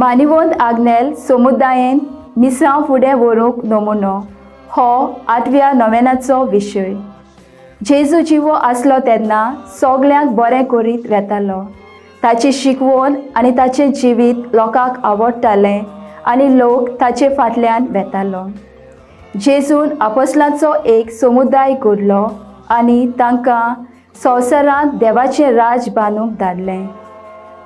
मानिवंत आग्नेल समुदायेन मिसांव फुडें व्हरूंक नमुनो हो आठव्या नोवेनाचो विशय. जेजू जिवो आसलो तेन्ना सगल्यांक बरें करीत वेतालो. ताची शिकवण आनी ताचें जिवीत लोकांक आवडटालें आनी लोक ताचे फाटल्यान वेतालो. जेजून आपोसलांचो एक समुदाय घडलो आनी तांकां संवसारांत देवाचें राज बांदूंक धाडलें.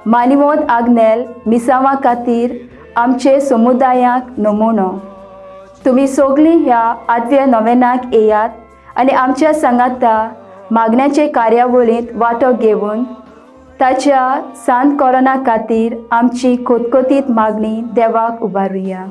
मानिवंत आग्नेल मिसांवा खातीर आमचे समुदायाक नमुनो. तुमी सगळीं ह्या आठव्या नोवेनाक येयात आनी आमच्या सांगाता मागण्याचे कार्यावळींत वांटो घेवन ताच्या सांत कोरोना खातीर आमची खोतखोतीत मागणी देवाक उबारुया.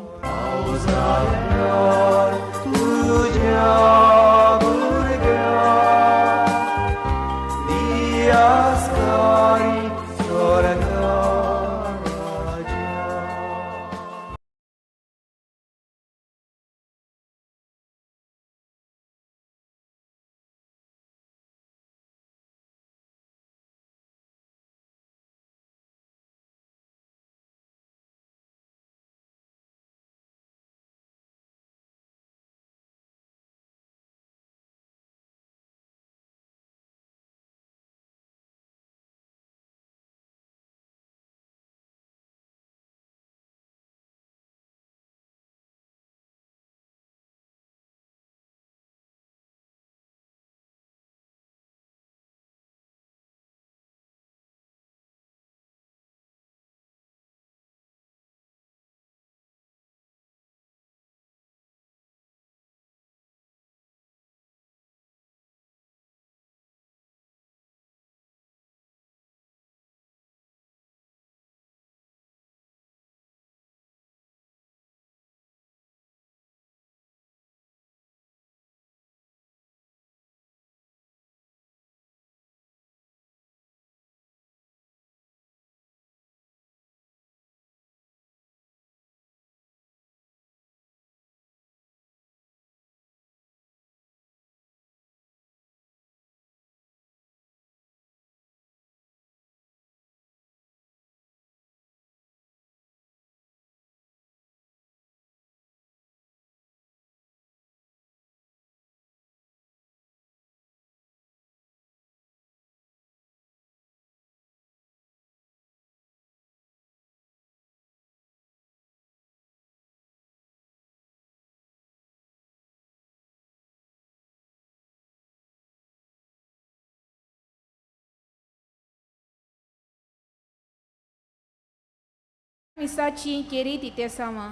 मिसाची केरीत इतेसांवां.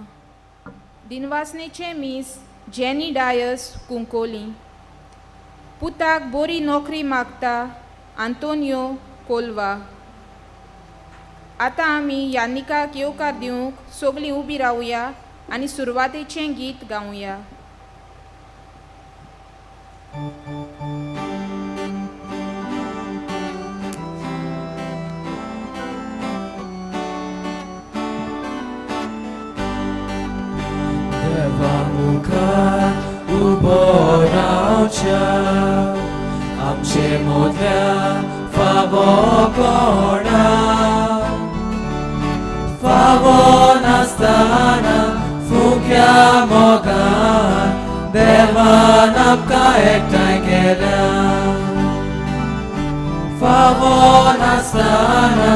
दिनवासनेचें मीस जेनी डायस कुंकोली. पुताक बोरी नोकरी मागता आंतोनियो कोलवा. आतां आमी यानिकाक येवकार दिवंक सगळीं उबी रावया आनी सुरवातेचें गीत गावया. आमचे मोदल्या फावो कोणा फावो नासतना फुक्या मोगान देवान आमकां एकठांय केल्या. फावो नासतना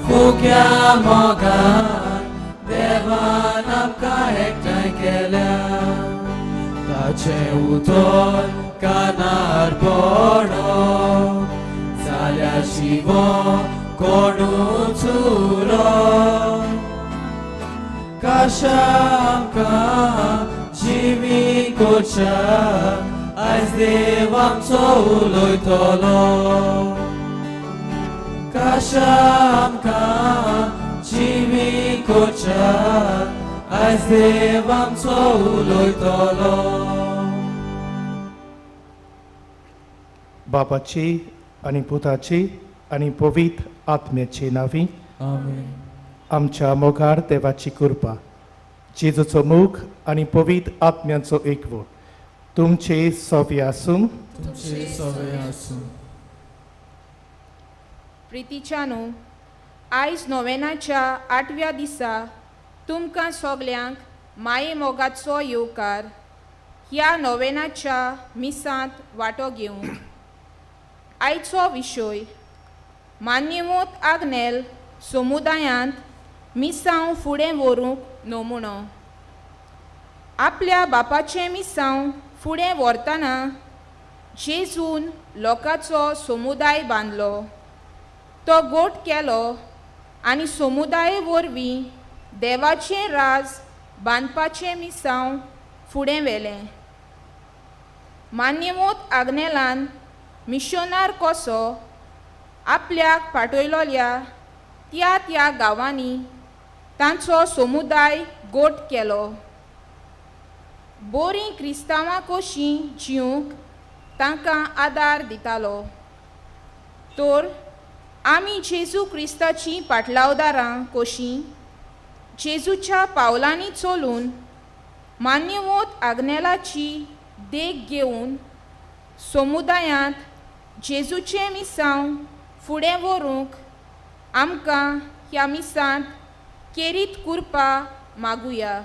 फुक्या मोगान देवान आमकां एकठांय केल्या. ताचें उतर कानार पडो जाल्यार शिवो कोणूच उरो. काशा आमकां जिवी करच्या आयज देव आमचो उलयतलो. काशा आमकां जिवी करच्या आयज देव आमचो उलयतलो. बापाची आनी पुताची आनी पवित्र आत्म्याची नांवी आमेन. आमच्या मोगार देवाची कृपा, जेजूचो मोग आनी पवित्र आत्म्याचो एकवट तुमचे सवे आसूं. तुमचे सवे आसूं. प्रितीच्यानो, आयज नोवेनाच्या आठव्या दिसा तुमकां सगल्यांक माये मोगाचो येवकार ह्या नोवेनाच्या मिसांत वांटो घेवंक। आयचो विशय मान्यवंत आग्नेल समुदायांत मिसांव फुडें व्हरूंक नमुनो। आपल्या बापाचें मिसांव फुडें व्हरतना जेजून लोकांचो समुदाय बांदलो, तो गोट केलो आनी समुदाये वरवीं देवाचें राज बांदपाचें मिसांव फुडें व्हेलें। मान्यवंत आग्नेलान मिशनार कसो आपल्याक पाठयलोल्या त्या त्या गांवांनी तांचो समुदाय गोट केलो। बोरीं क्रिस्तांवां कशीं जिवंक तांकां आदार दितालो। तर आमी जेजू क्रिस्ताचीं पाटलावदारां कशीं जेजूच्या पावलांनी चलून मान्यवंत आग्नेलाची देख घेवन समुदायांत जेजूचें मिसांव फुडें व्हरूंक आमकां ह्या मिसांत केरीत कुरपा मागुया।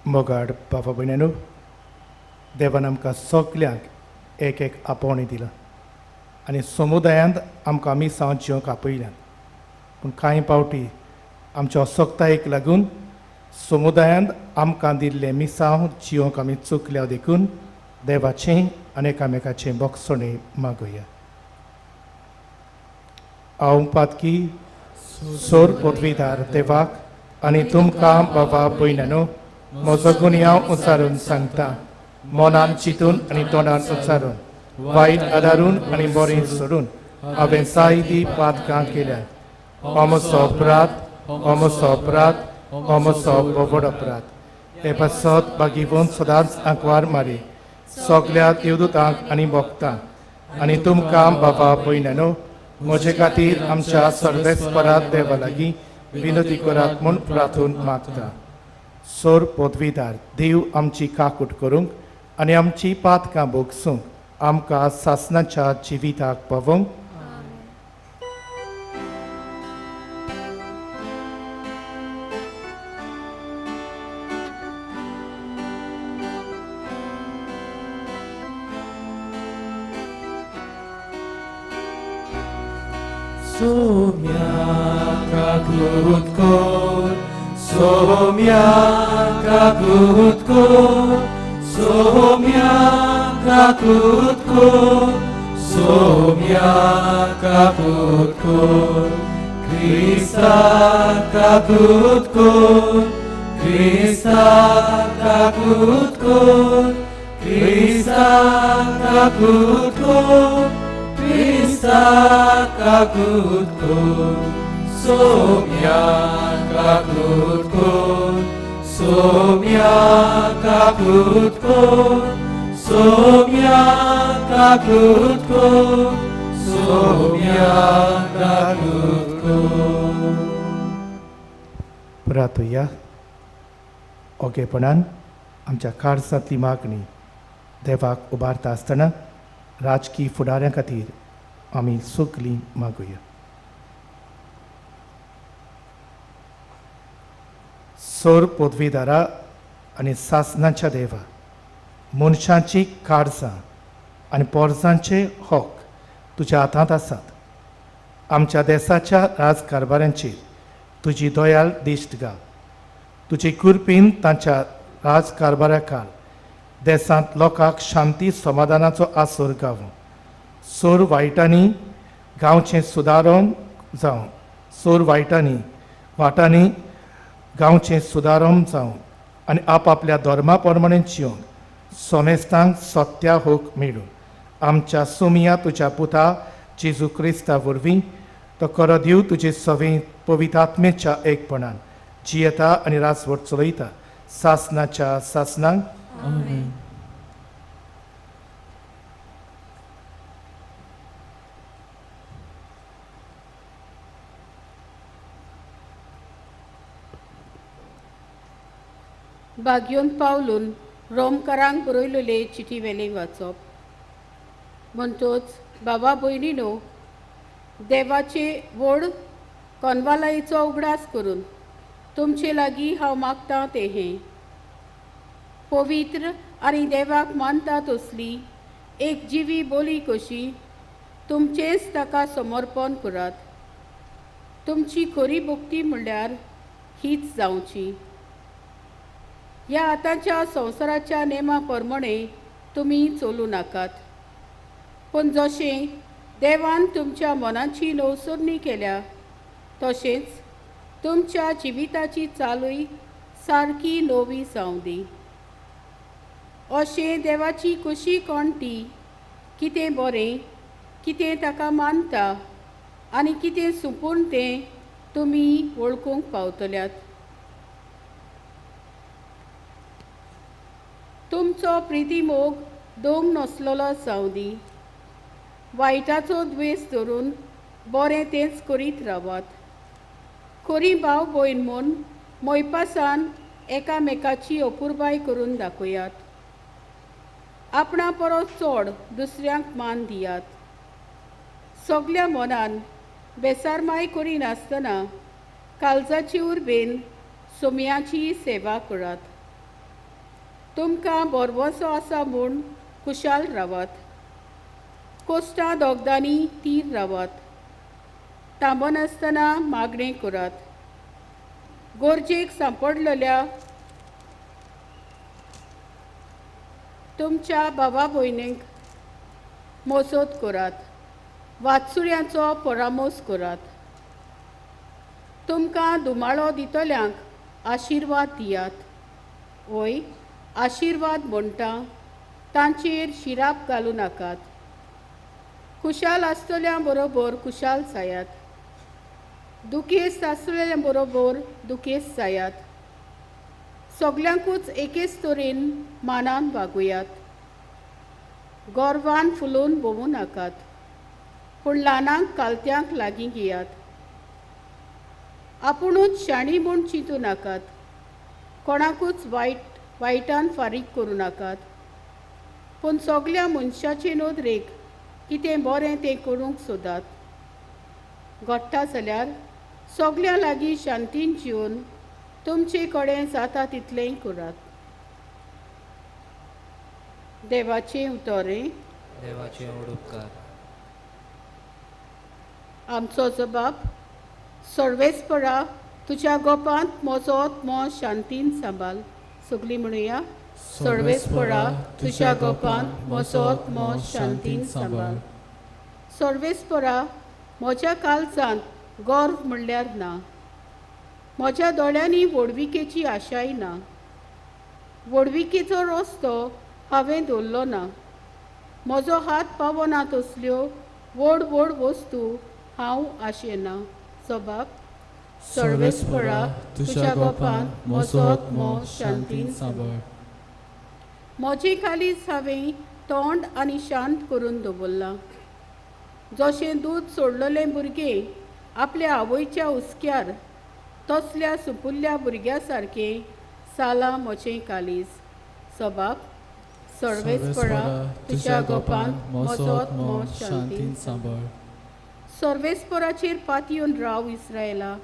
मोगाड बाबा भयणांनो, देवान आमकां सगल्यांक एक एक आपोवणें दिलां आनी समुदायांत आमकां मिसांव जिवंक आपयल्यात। पूण कांय पावटी आमच्या असक्तायेक लागून समुदायांत आमकां दिल्लें मिसांव जिवंक आमी चुकल्या, देखून देवाचें आनी एकामेकाचें बोगसणें मागुया। हांव पातकी सोर पदवीदार देवाक आनी तुमकां बाबा भयणांनो म्हजो गुन्यांव उच्चारून सांगता, मनान चिंतून आनी तोंडान उच्चारून, वायट आदारून आनी बरें सोडून हांवें जायतीं पातकां केल्यात। हो म्हजो अपराध, हो म्हजो अपराध, हो म्हजो व्हड अपराध। हे पासत बागीवन सदांच आंकवार मारी सगल्या देवदूतांक आनी भक्तांक आनी तुमकां बाबा भयणांनो म्हजे खातीर आमच्या सर्वेस्परात देवा लागीं विनंती करात म्हूण प्रार्थून मागता। सोर पदवीदार देव आमची काकूट करूंक आनी आमची पातकां भोगसूंक आमकां सासणाच्या जिविताक पावोवंक। Somia kakut kor, somia kakut kor, somia kakut kor, Krista kakut kor, Krista kakut kor, Krista kakut kor, Krista kakut kor, somia kakut kor, somia kakut kor, somia kakut kor, somia kakut kor. प्रार्थुया। ओगेपणान आमच्या काळजांतली मागणी देवाक उबारता आसतना राजकी फुडाऱ्यां खातीर आमी सगलीं मागुया। सोर पदवीदारा आनी सासणाच्या देवा, मनशांची काळजां आनी पोरसांचे हक तुज्या हातांत आसात। आमच्या देसाच्या राजकारभारांचेर तुजी दयाल दिश्ट घाल। तुजी कृपेन तांच्या राजकारभारा खाल देसांत लोकांक शांती समाधानाचो आसर गावूं। सोर वायटांनी गांवचें सुदारण जावं, सोर वायटांनी वाटांनी गांवचें सुदारण जावं आनी आपआपल्या धर्मा प्रमाणें जिवंक सोमेस्तांक सत्या हक मेळूं। आमच्या सोमिया तुज्या पुता जेजू क्रिस्ता वरवीं तो खरो देव तुजे सवे पवित्र आत्मेच्या एकपणान जियेता आनी राजवट चलयता सासनाच्या सासनाक। आमेन। बागयोन पावलून रोमकारांक बरयलेले चिटी वेले वाचप। म्हणटोच बाबा भयणीनो, देवाचे व्हड कोनवालाईचो उगडास करून तुमचे लागीं हांव मागतां तें हें पवित्र आनी देवाक मानता तसली एक जिवी बोली कशी तुमचेंच ताका समर्पण करात. तुमची खरी भक्ती म्हणल्यार हीच जावची. ह्या आतांच्या संवसाराच्या नेमा प्रमाणे तुमी चलूं नाकात, पूण जशें देवान तुमच्या मनाची नवसरणी केल्या तशेंच तुमच्या जिविताची चालूय सारकी नवी जावं दी. अशें देवाची खुशी कोण ती कितें बरें, कितें ताका मानता आनी कितें सुपूर्ण तें तुमी वळखूंक पावतल्यात. तुमचो प्रितीमोग दोंग नसलेलो जावं दी. वायटाचो द्वेस धरून बरें तेंच करीत रावात. खरी भाव भयण म्हूण मोयपासान एकामेकाची अपुरबाय करून दाखयात. आपणा परस चड दुसऱ्यांक मान दियात. सगल्या मनान बेसारमाय करिनासतना काळजाची उर्बेन सोम्याची सेवा करात. तुमकां भरवंसो आसा म्हूण खुशाल रावात. कोश्टां दोगदांनी तीर रावात. थांबनासतना मागणें करात. गरजेक सांपडलेल्या तुमच्या भावा भयणींक मजत करात. वाचसुऱ्यांचो परामोस करात. तुमकां धुमाळो दितल्यांक आशिर्वाद दियात. वय आशिर्वाद म्हणटा तांचेर शिराप घालूं नाकात. खुशाल आसतल्या बरोबर खुशाल जायात. दुखेस्त आसलेल्या बरोबर दुखेस्त जायात. सगल्यांकूच एकेच तरेन मानान वागुयात. गोरवान फुलोवन भोंवूं नाकात, पूण ल्हानांक कालत्यांक लागीं घेयात. आपुणूच शाणी म्हूण चिंतूं नाकात. कोणाकूच वायटान फारीक करूं नाकात, पूण सगल्या मनशाचे नदरेक कितें बरें तें करूंक सोदात. घडटा जाल्यार सगल्यां लागीं शांतीन जिवन तुमचे कडेन जाता तितलेंय करात. देवाचें उतरें. देवाचें उपकार. आमचो जबाब सर्वेस्परा तुज्या गोपांत म्हजो आत्मो शांतीन सांबाळ. सगळीं म्हणुया. सर्वेस्परा तुज्या गोपांत म्हजो आत्मो शांतीन सांबाळ. सर्वेस्परा म्हज्या काळजांत गर्व म्हणल्यार ना, म्हज्या दोळ्यांनी व्हडविकेची आशाय ना. व्हडविकेचो रस्तो हांवें दवरलो ना. म्हजो हात पावना तसल्यो व्हड व्हड वस्तू हांव आशेना. सबाब सर्वेस्परा तुज्या गोपांत म्हजो आत्मो शांतीन सांबाळ. म्हजे काळीज हांवें तोंड आनी शांत करून दवरलां. जशें दूद सोडलेलें भुरगें आपल्या आवयच्या हुस्क्यार तसल्या सुपुल्ल्या भुरग्या सारकें सालां म्हजें काळीज. सबाब सर्वेस्परा तुज्या गोपांत म्हजो आत्मो शांतीन सांबाळ. सर्वेस्पराचेर पातयेवन राव इस्रायला,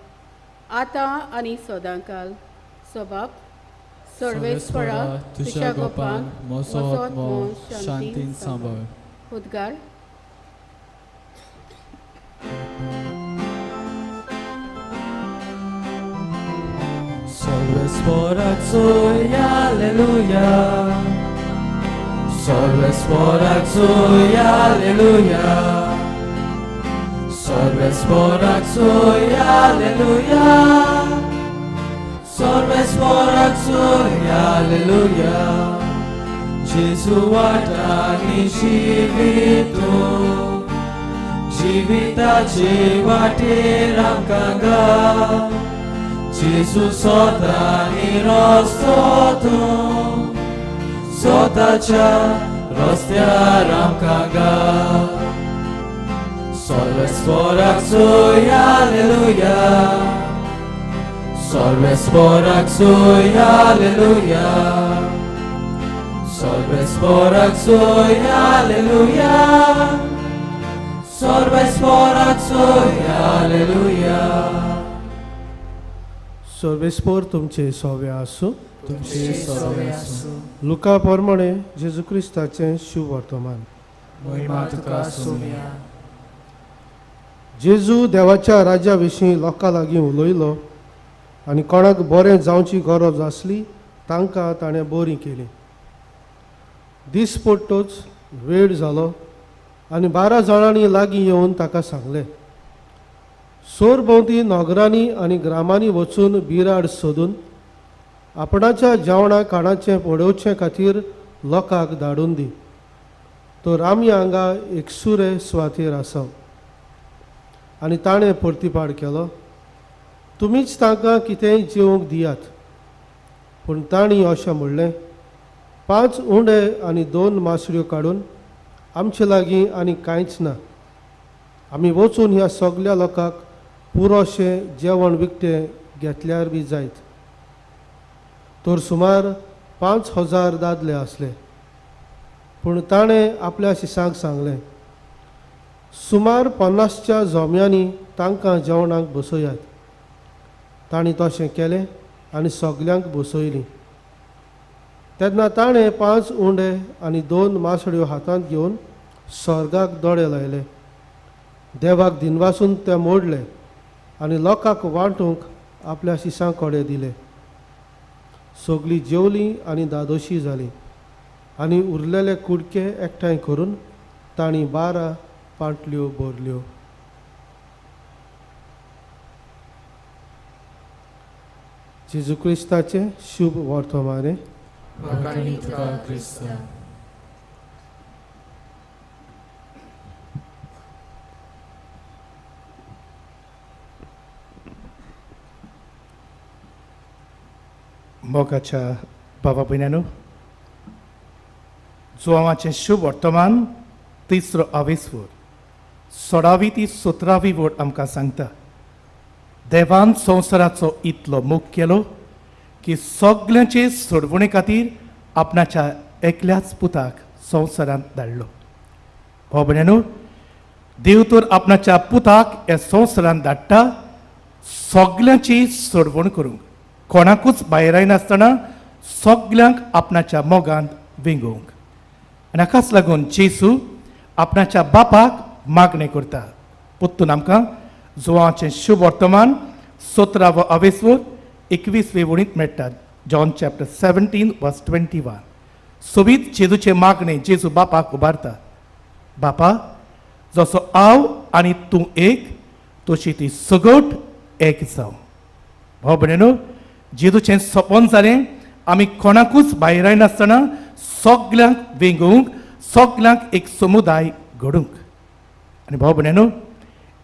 आतां आनी सदांकाल. सबाब सर्वेस्परा तुज्या गोपांत म्हजो आत्मो शांतीन सांबाळ. उद्गार. Solo soy, aleluya. Solo es por soy, aleluya. Solo es por soy, aleluya. Solo es por soy, aleluya. Gesù atani jivito, jivitache vate ramkanga. Gesù sotani rostoto, sotacha rostia ramkanga. Solo es por soy, aleluya. Solo es por soy, aleluya. Solo es por soy, aleluya. Solo es por soy, aleluya. सर्वेस्पोर तुमचे सोवे आसूं. तुमचे सोवे आसूं. लुका प्रमाणे जेजू क्रिस्ताचें शुभ वर्तमान. महिमा तुका सोम्या. जेजू देवाच्या राज्या विशीं लोकां लागीं उलयलो आनी कोणाक बरें जावची गरज आसली तांकां ताणें बरीं केलीं. दीस पडटच वेळ जालो आनी 12 जाणांनी लागीं येवन ताका सांगलें, सोरभोंवती नगरांनी आनी ग्रामांनी वचून बिराड सोदून आपणाच्या जेवणा खाणाचें पडोवचे खातीर लोकांक धाडून दी. तर आमी हांगा एकसुरे सुवातेर आसा. आनी ताणें प्रतिपाड केलो, तुमीच तांकां कितेंय जेवंक दियात. पूण तांणी अशें म्हणलें, 5 उंडे आनी 2 मासळ्यो काडून आमचे लागीं आनी कांयच ना. आमी वचून ह्या सगल्या लोकांक पुरोशें जेवण विकतें घेतल्यार बी जायत. तर सुमार 5000 दादले आसले. पूण ताणें आपल्या शिसांक सांगलें, सुमार 50च्या जोम्यांनी तांकां जेवणाक बसयात. तांणी तशें केलें आनी सगल्यांक बसयलीं. तेन्ना ताणें 5 उंडे आनी 2 मासळ्यो हातांत घेवन स्वर्गाक दोळे लायले, देवाक दिनवासून ते मोडले आनी लोकांक वांटूंक आपल्या शिसां कडेन दिले. सगळीं जेवलीं आनी दादोशी जालीं आनी उरलेले कुडके एकठांय करून तांणी 12 पांटल्यो भरल्यो. जेजू क्रिस्ताचें शुभ वर्तमान. मोगाच्या बाबा भयणांनो, जुवांवाचें शुभ वर्तमान तिसरो आवेसवर 16वी ती 17वी वोट आमकां सांगता, देवान संवसाराचो इतलो मोग केलो की सगल्यांचे सोडवणे खातीर आपणाच्या एकल्याच पुताक संवसारांत धाडलो. भाव भयणांनो, देव तर आपणाच्या पुताक ह्या संवसारांत धाडटा सगल्यांची सोडवण करूंक, कोणाकूच भायर आयनासतना सगल्यांक आपणाच्या मोगांत वेंगोवंक. आनी हाकाच लागून जेजू आपणाच्या बापाक मागणें करता. पोत्तून आमकां जुवांचें शुभ वर्तमान 17वो आवेसवर 21वे वळींत मेळटात. जॉन चॅप्टर 17 वर्स 21. सोबीत जेजूचें मागणें जेजू बापाक उबारता, बापा जसो हांव आनी तूं एक तशी ती सगट एक जावं. भाव भयणीनो, जेजूचें सपन जालें आमी कोणाकूच भायर आयनासतना सगल्यांक वेंगोवंक, सगल्यांक एक समुदाय घडूंक. आनी भाव भयणीनो,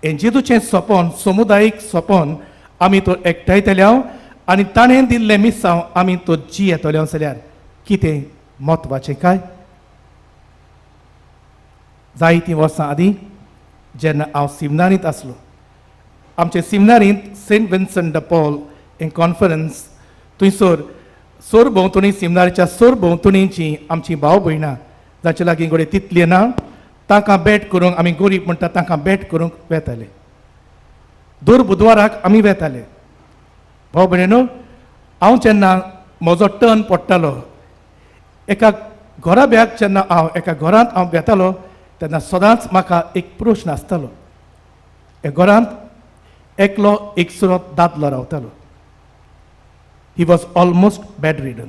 हें जेजूचें सपन, समुदायीक सपन आमी तो एकठांयतले आनी ताणें दिल्लें मिसांव आमी तो जियेतले जाल्यार कितें म्हत्वाचें काय? जायतीं वर्सां आदीं जेन्ना हांव सिमनारींत आसलो, आमचे सिमनारींत सेंट विन्संट the Paul हें कॉन्फरन्स, थंयसर सोर भोंवतणी सिमनारीच्या सोर भोंवतणीची आमची भाव भयणां जांचे लागीं घडये तितली ना तांकां भेट करूंक, आमी गरीब म्हणटा तांकां भेट करूंक वेताले. दर बुधवाराक आमी वेताले. भाव भयणीनो, हांव जेन्ना म्हजो टर्न पडटालो एका घराब्याक, जेन्ना हांव एका घरांत हांव वेतालो तेन्ना सदांच म्हाका एक प्रश्न आसतालो. ह्या घरांत एकलो एकसुरो दादलो रावतालो. He was almost bedridden.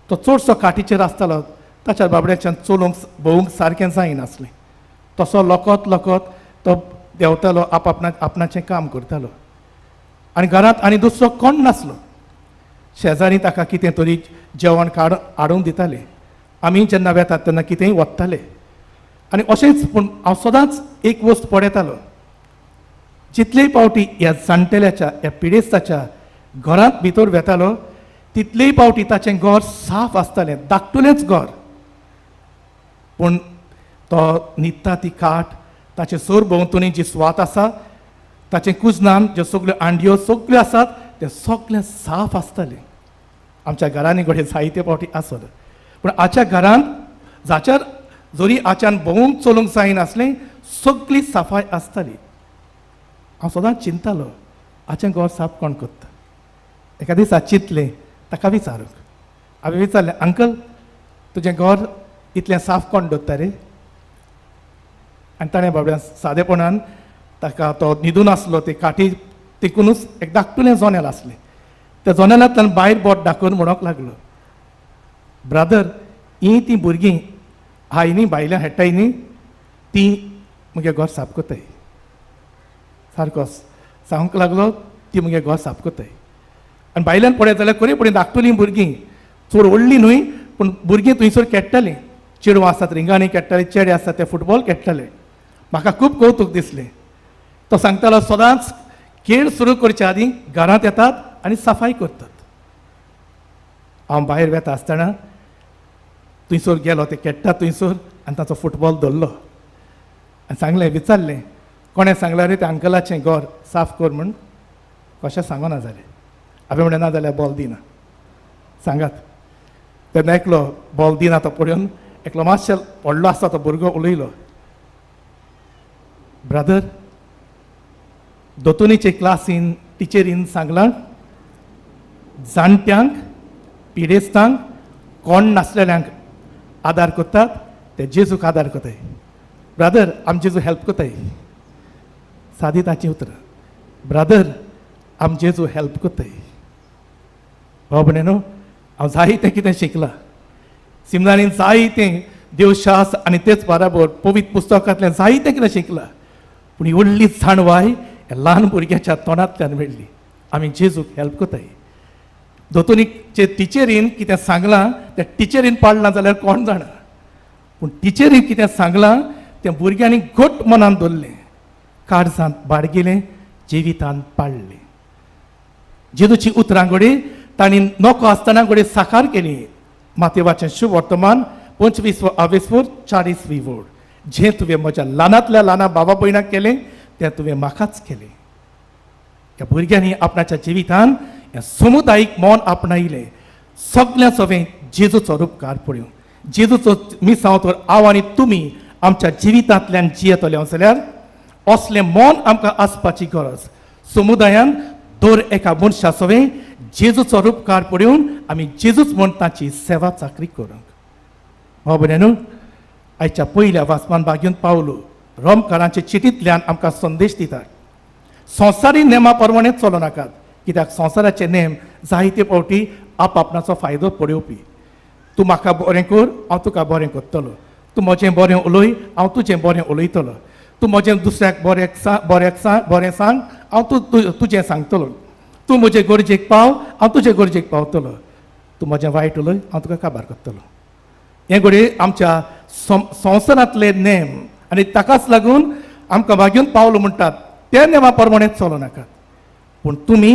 तो चडसो काटीचेर आसतालो. ताच्या बाबड्याच्यान चलोवंक भोवूंक सारकें जायनासलें. तसो लकत लकत तो देंवतालो, आपणाचें काम करतालो. आनी घरांत आनी दुसरो कोण नासलो. शेजारी ताका कितें तरी जेवण काड हाडून दिताले. आमी जेन्ना वेतात तेन्ना कितेंय वत्ताले. आनी अशेंच पूण हांव सदांच एक वस्त पळयतालो, जितले पावटी ह्या जाणटेल्याच्या ह्या पिडेस्ताच्या घरांत भितर वेतालो तितलेय पावटी ताचें घर साफ आसतालें, धाकटुलेंच घर. पूण तो न्हिदता ती खाट, ताचे सोर भोंवतणी जी सुवात आसा, ताचें कुजनान ज्यो सगल्यो आंडयो सगल्यो आसात तें सगळें साफ आसतालें. आमच्या घरांनी घडये जायते पावटी आसत, पूण आच्या घरांत जाच्यार जरी आच्यान भोंवूंक चलूंक जायनासलें सगळी सफाय आसताली. हांव सदांच चिंतालो आचें घर साफ कोण करता. एका दिसा चिंतलें ताका विचारूंक. हांवें विचारलें, अंकल तुजें घर इतलें साफ कोण दवरता रे? आनी ताणें बाबड्या सादेपणान ताका तो न्हिदून आसलो ते काठी तेकूनच एक धाकटुलें जोनेल आसलें, त्या जोनेलांतल्यान भायर बोट दाखोवन म्हणूंक लागलो, ब्रादर ही तीं भुरगीं हाय न्ही भायल्यान हाडटाय न्ही तीं म्हगे घर साफ करताय. सारको सांगूंक लागलो ती म्हगे घर साफ करताय. आनी भायल्यान पळयत जाल्यार खरें पळय धाकटुलीं भुरगीं, चड व्हडलीं न्हय पूण भुरगीं थंयसर खेळटालीं. चेडवां आसात रिंगांनी खेळटालीं, चेडे आसात ते फुटबॉल खेळटाले. म्हाका खूब कौतूक दिसलें. तो सांगतालो सदांच खेळ सुरू करच्या आदीं घरांत येतात आनी सफाई करतात. हांव भायर वेता आसतना थंयसर गेलो, ते खेळटा थंयसर आनी ताचो फुटबॉल धरलो आनी सांगलें, विचारलें कोणें सांगलां रे त्या अंकलाचें घर साफ कर म्हूण? कशें सांगना जालें. हांवें म्हणलें ना जाल्यार बॉल दिना, सांगात. तेन्ना एकलो बॉल दिना तो पळोवन एकलो मातशें व्हडलो आसा तो भुरगो उलयलो, ब्रादर दोतोनीचे क्लासीन टिचरीन सांगलां जाणट्यांक पिडेस्तांक कोण नासलेल्यांक आदार करतात ते जेजूक आदार करताय. ब्रादर आम जेजू हेल्प करताय. सादी ताचीं उतरां, ब्रादर आम जेजू हेल्प करताय. भाव भयणीनो, हांव जायतें कितें शिकलां सिमनांनी, जायतें देवशास्त्र आनी तेच बराबर पवित्र पुस्तकांतल्यान जायतें कितें शिकलां, पूण ही व्हडली जाणवाय ह्या ल्हान भुरग्याच्या तोंडांतल्यान मेळ्ळी. आमी जेजूक हेल्प करताय. दोतोनीचे टिचरीन कितें सांगलां तें टिचरीन पाळना जाल्यार कोण जाणा, पूण टिचरीन कितें सांगलां तें भुरग्यांनी घट मनान दवरलें, काळजांत बाळगिलें, जिवितांत पाळ्ळें. जेजूची उतरां घडये तांणी नको आसतना घडये साकार केली. मातेवाचें शुभ वर्तमान 25 आवेसवर 40 वोड, जें तुवें म्हज्या ल्हानांतल्या ल्हाना बाबा भयणाक केलें तें तुवें म्हाकाच केलें. ह्या भुरग्यांनी आपणाच्या जिवितान हें समुदायीक मन आपणायलें. सगळ्या सवें जेजूचो रुपकार पळोवन जेजूचो मिसांव तर हांव आनी तुमी आमच्या जिवितांतल्यान जियेतले जाल्यार असलें मन आमकां आसपाची गरज. समुदायान दर एका मनशा सवें जेजूचो रुपकार पळोवन आमी जेजूच म्हूण ताची सेवा चाकरी करूंक. भाव भयणीनो, आयच्या पयल्या वाचमान बागेवन पावलो रोमकारांचे चिटींतल्यान आमकां संदेश दितात, संवसारी नेमा प्रमाणे चलो नाकात, कित्याक संवसाराचे नेम जायते फावटी आपणाचो फायदो पळोवपी. तूं म्हाका बरें कर, हांव तुका बरें करतलो. तूं म्हजें बरें उलय, हांव तुजें बरें उलयतलो. तूं म्हजें दुसऱ्याक बरें सांग, हांव तुजें सांगतलो. तूं म्हजे गरजेक पाव, हांव तुजे गरजेक पावतलो. तूं म्हजें वायट उलय, हांव तुका काबार करतलो. हें घडये आमच्या संवसारांतले नेम आनी ताकाच लागून आमकां मागीर पावलो म्हणटात त्या नेमा प्रमाणे चलो नाकात, पूण तुमी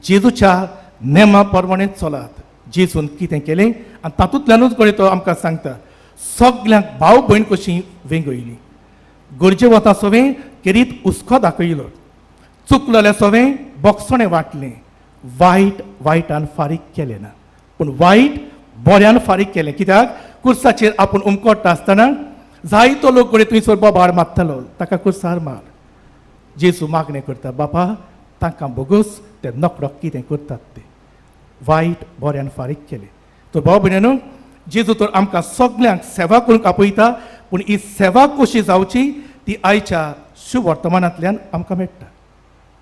जेजूच्या नेमा प्रमाणे चलात. जेजून कितें केलें आनी तातूंतल्यानूच घडये तो आमकां सांगता, सगल्यांक भाव भयण कशी वेंगयली, गरजे वता सवें केरीत हुस्को दाखयलो, चुकलेल्या सवें बोगसणें वांटलें, वायट वायटान फारीक केलें ना पूण वायट बऱ्यान फारीक केलें. कित्याक कुर्साचेर आपूण उमकोट्टा आसतना जायतो लोक घडये थंयसर बोबाळ मारतालो, ताका कुर्सार मार. जेजू मागणें करता, बापा तांकां बोगस, ते नकडो कितें करतात ते. वायट बऱ्यान फारीक केलें. तर भाव भयणीनो, जेजू तर आमकां सगल्यांक सेवा करूंक आपयता, पूण ही सेवा कशी जावची ती आयच्या शुभ वर्तमानांतल्यान आमकां मेळटा.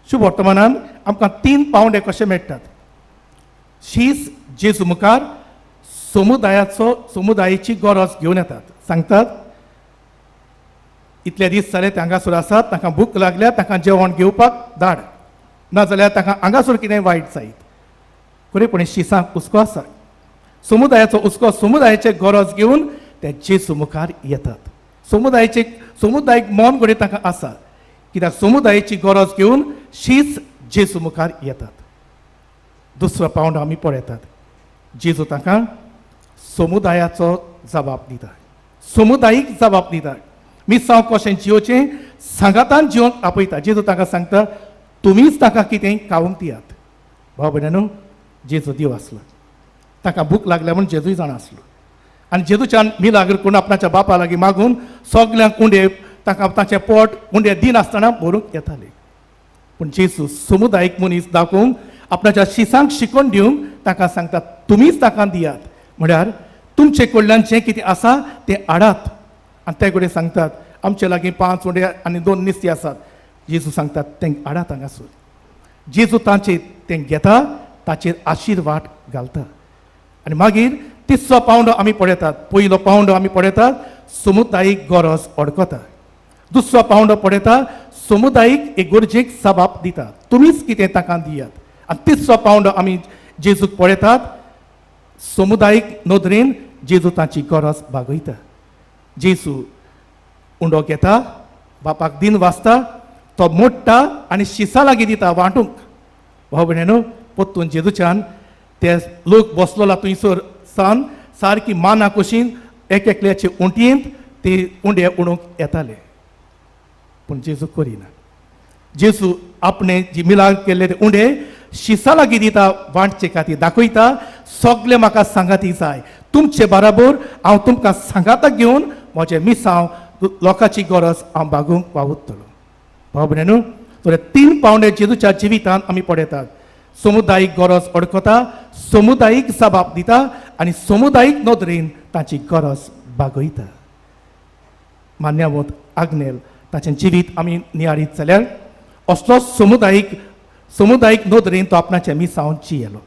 शुभ वर्तमानान आमकां 3 पावंडे कशे मेळटात. शीस जेजू मुखार समुदायाची गरज घेवन येतात, सांगतात इतले दीस जाले ते हांगासर आसात, तांकां भूक लागल्या, तांकां जेवण घेवपाक धाड, नाजाल्यार तांकां हांगासर कितें वायट जायत. खरेपणी शिसांक हुस्को आसा, समुदायाचो हुस्को, समुदायाचे गरज घेवन ते जेजू मुखार येतात. समुदायीक मन घडये तांकां आसा, कित्याक समुदायाची गरज घेवन शीस जेजू मुखार येतात. दुसरो पावंडो आमी पळयतात, जेजू तांकां समुदायाचो जबाब दिता, समुदायीक जबाब दिता. मिसांव कशें जियोचें सांगातान जिवंक आपयता. जेजू तांकां सांगता, तुमीच ताका कितें खावंक दियात. भाव भयणांनो, जेजू देव आसलो, ताका भूक लागल्या म्हूण जेजूय जाणा आसलो आनी जेजूच्यान मिलाग्र करून आपणाच्या बापा लागीं मागून सगल्यांक उंडे ताका ताचें पोट उंडे दिनासतना भरूंक येताले. पूण जेजू समुदायीक मनीस दाखोवंक आपणाच्या शिसांक शिकोवन दिवंक ताका सांगता तुमीच ताका दियात, म्हळ्यार तुमचे कडल्यान जें कितें आसा तें हाडात. आनी ते कडेन सांगतात आमचे लागीं 5 उंडे आनी 2 नुस्तीं आसात. जेजू सांगतात तें हाडात हांगासर. जेजू तांचे तें घेता, ताचेर आशिर्वाद घालता. आनी मागीर तिसरो पावंडो आमी पळयतात. पयलो पावंडो आमी पळयतात समुदायीक गरज अडकता. दुसरो पावंडो पळयता समुदायीक एक गरजेक जबाब दिता, तुमीच कितें ताका दियात. आनी तिसरो पावंडो आमी जेजूक पळयतात समुदायीक नदरेन जेजू तांची गरज भागयता. जेजू उंडो घेता, बापाक दिन वाचता, तो मोडटा आनी शिसा लागीं दिता वांटूंक. भाव भयणीनो, परतून जेजूच्यान ते लोक बसलोला थंयसर सान सारकी माना कुशीन एक एकल्याचे उंटयेंत ते उंडे उडोवंक येताले, पूण जेजू करिना. जेजू आपणे जी मिलाग केल्ले ते उंडे शिसा लागीं दिता वांटचे खातीर, दाखयता सगळे म्हाका सांगाती जाय, तुमचे बराबर हांव तुमकां सांगाता घेवन म्हजें मिसांव लोकांची गरज हांव भागोवंक वावुरतलो. भाव भयणीनो, तर 3 पावंडे जेजूच्या जिवितांत आमी पळयतात. समुदायीक गरज अडकता, समुदायीक जबाब दिता आनी समुदायीक नदरेन तांची गरज भागयता. मान्यवंत आग्नेल ताचें जिवीत आमी नियाळीत जाल्यार असलो समुदायीक नदरेन तो आपणाचें मिसांव जियेलो.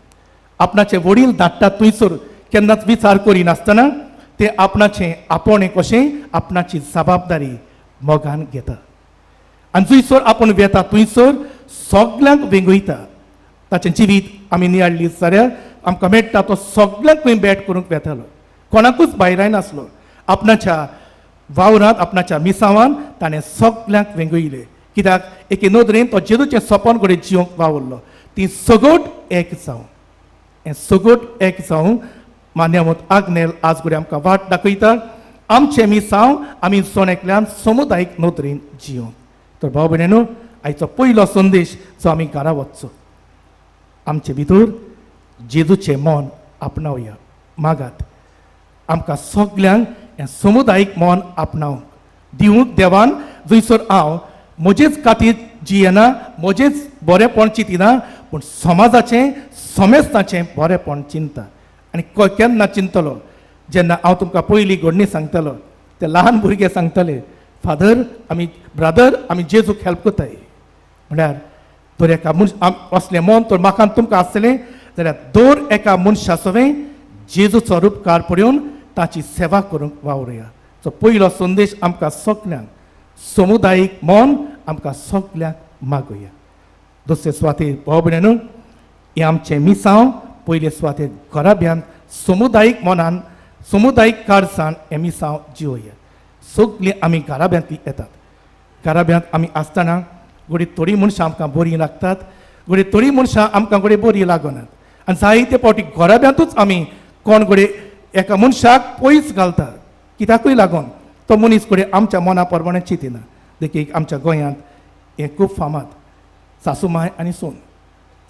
आपणाचे वडील धाडटा थंयसर केन्नाच विचार करिनासतना ते आपणाचें आपोवणें कशें आपणाची जबाबदारी मोगान घेता आनी जंयसर आपूण वेता थंयसर सगल्यांक वेंगयता. ताचें जिवीत आमी नियाळ्ळी जाल्यार आमकां मेळटा तो सगल्यांक खंय भेट करूंक वेतालो, कोणाकूच भायरायनासलो. आपणाच्या वावरांत आपणाच्या मिसावान ताणें सगल्यांक वेंगयलें, कित्याक एके नदरेन तो जेजूचें सपन कडेन जिवंक वावुरलो. ती सगट एक जावं, हें सगट एक जावं मान्यवंत आग्नेल आज घडये आमकां वाट दाखयता. आमचें मिसांव आमी जण एकल्यान समुदायीक नदरेन जिवंक. तर भाव भयणीनो, आयचो पयलो संदेश जो आमी घरा वचचो, आमचे भितर जेजूचें मन आपणावया. मागात आमकां सगल्यांक हें समुदायीक मन आपणावंक दिवंक देवान, जंयसर हांव म्हजेच खातीर जियेना, म्हजेच बरेंपण चिंतिना, पूण समाजाचें समेस्ताचें बरेंपण चिंता. आनी केन्ना चिंतलो, जेन्ना हांव तुमकां पयली घडणी सांगतलो, ते ल्हान भुरगे सांगतले फादर आमी ब्रदर आमी जेजूक हेल्प करताय. म्हळ्यार तर एका मनश असलें मन तर म्हाका तुमकां आसतलें जाल्यार दर एका मनशा सवें जेजूचो रुपकार पळोवन ताची सेवा करूंक वावरुया. सो पयलो संदेश आमकां सगल्यांक समुदायीक मन आमकां सगल्यांक मागुया. दुसरे सुवातेर भाव भयणीनो, हें आमचें मिसांव पयले सुवातेर घराब्यांत समुदायीक मनान समुदायीक कारसान हें मिसांव जिवया. सगळीं आमी घराब्यांतली येतात. घराब्यांत आमी आसतना घडये थोडीं मनशां आमकां बरीं लागतात, घडये थोडीं मनशां आमकां घडये बरीं लागनात. आनी जायते फावटी घराब्यांतूच आमी कोण घडये एका मनशाक पयस घालता, कित्याकूय लागून तो मनीस घडये आमच्या मना प्रमाणे चिंतिना. देखीक आमच्या गोंयांत हें खूब फामाद सासूमाय आनी सून.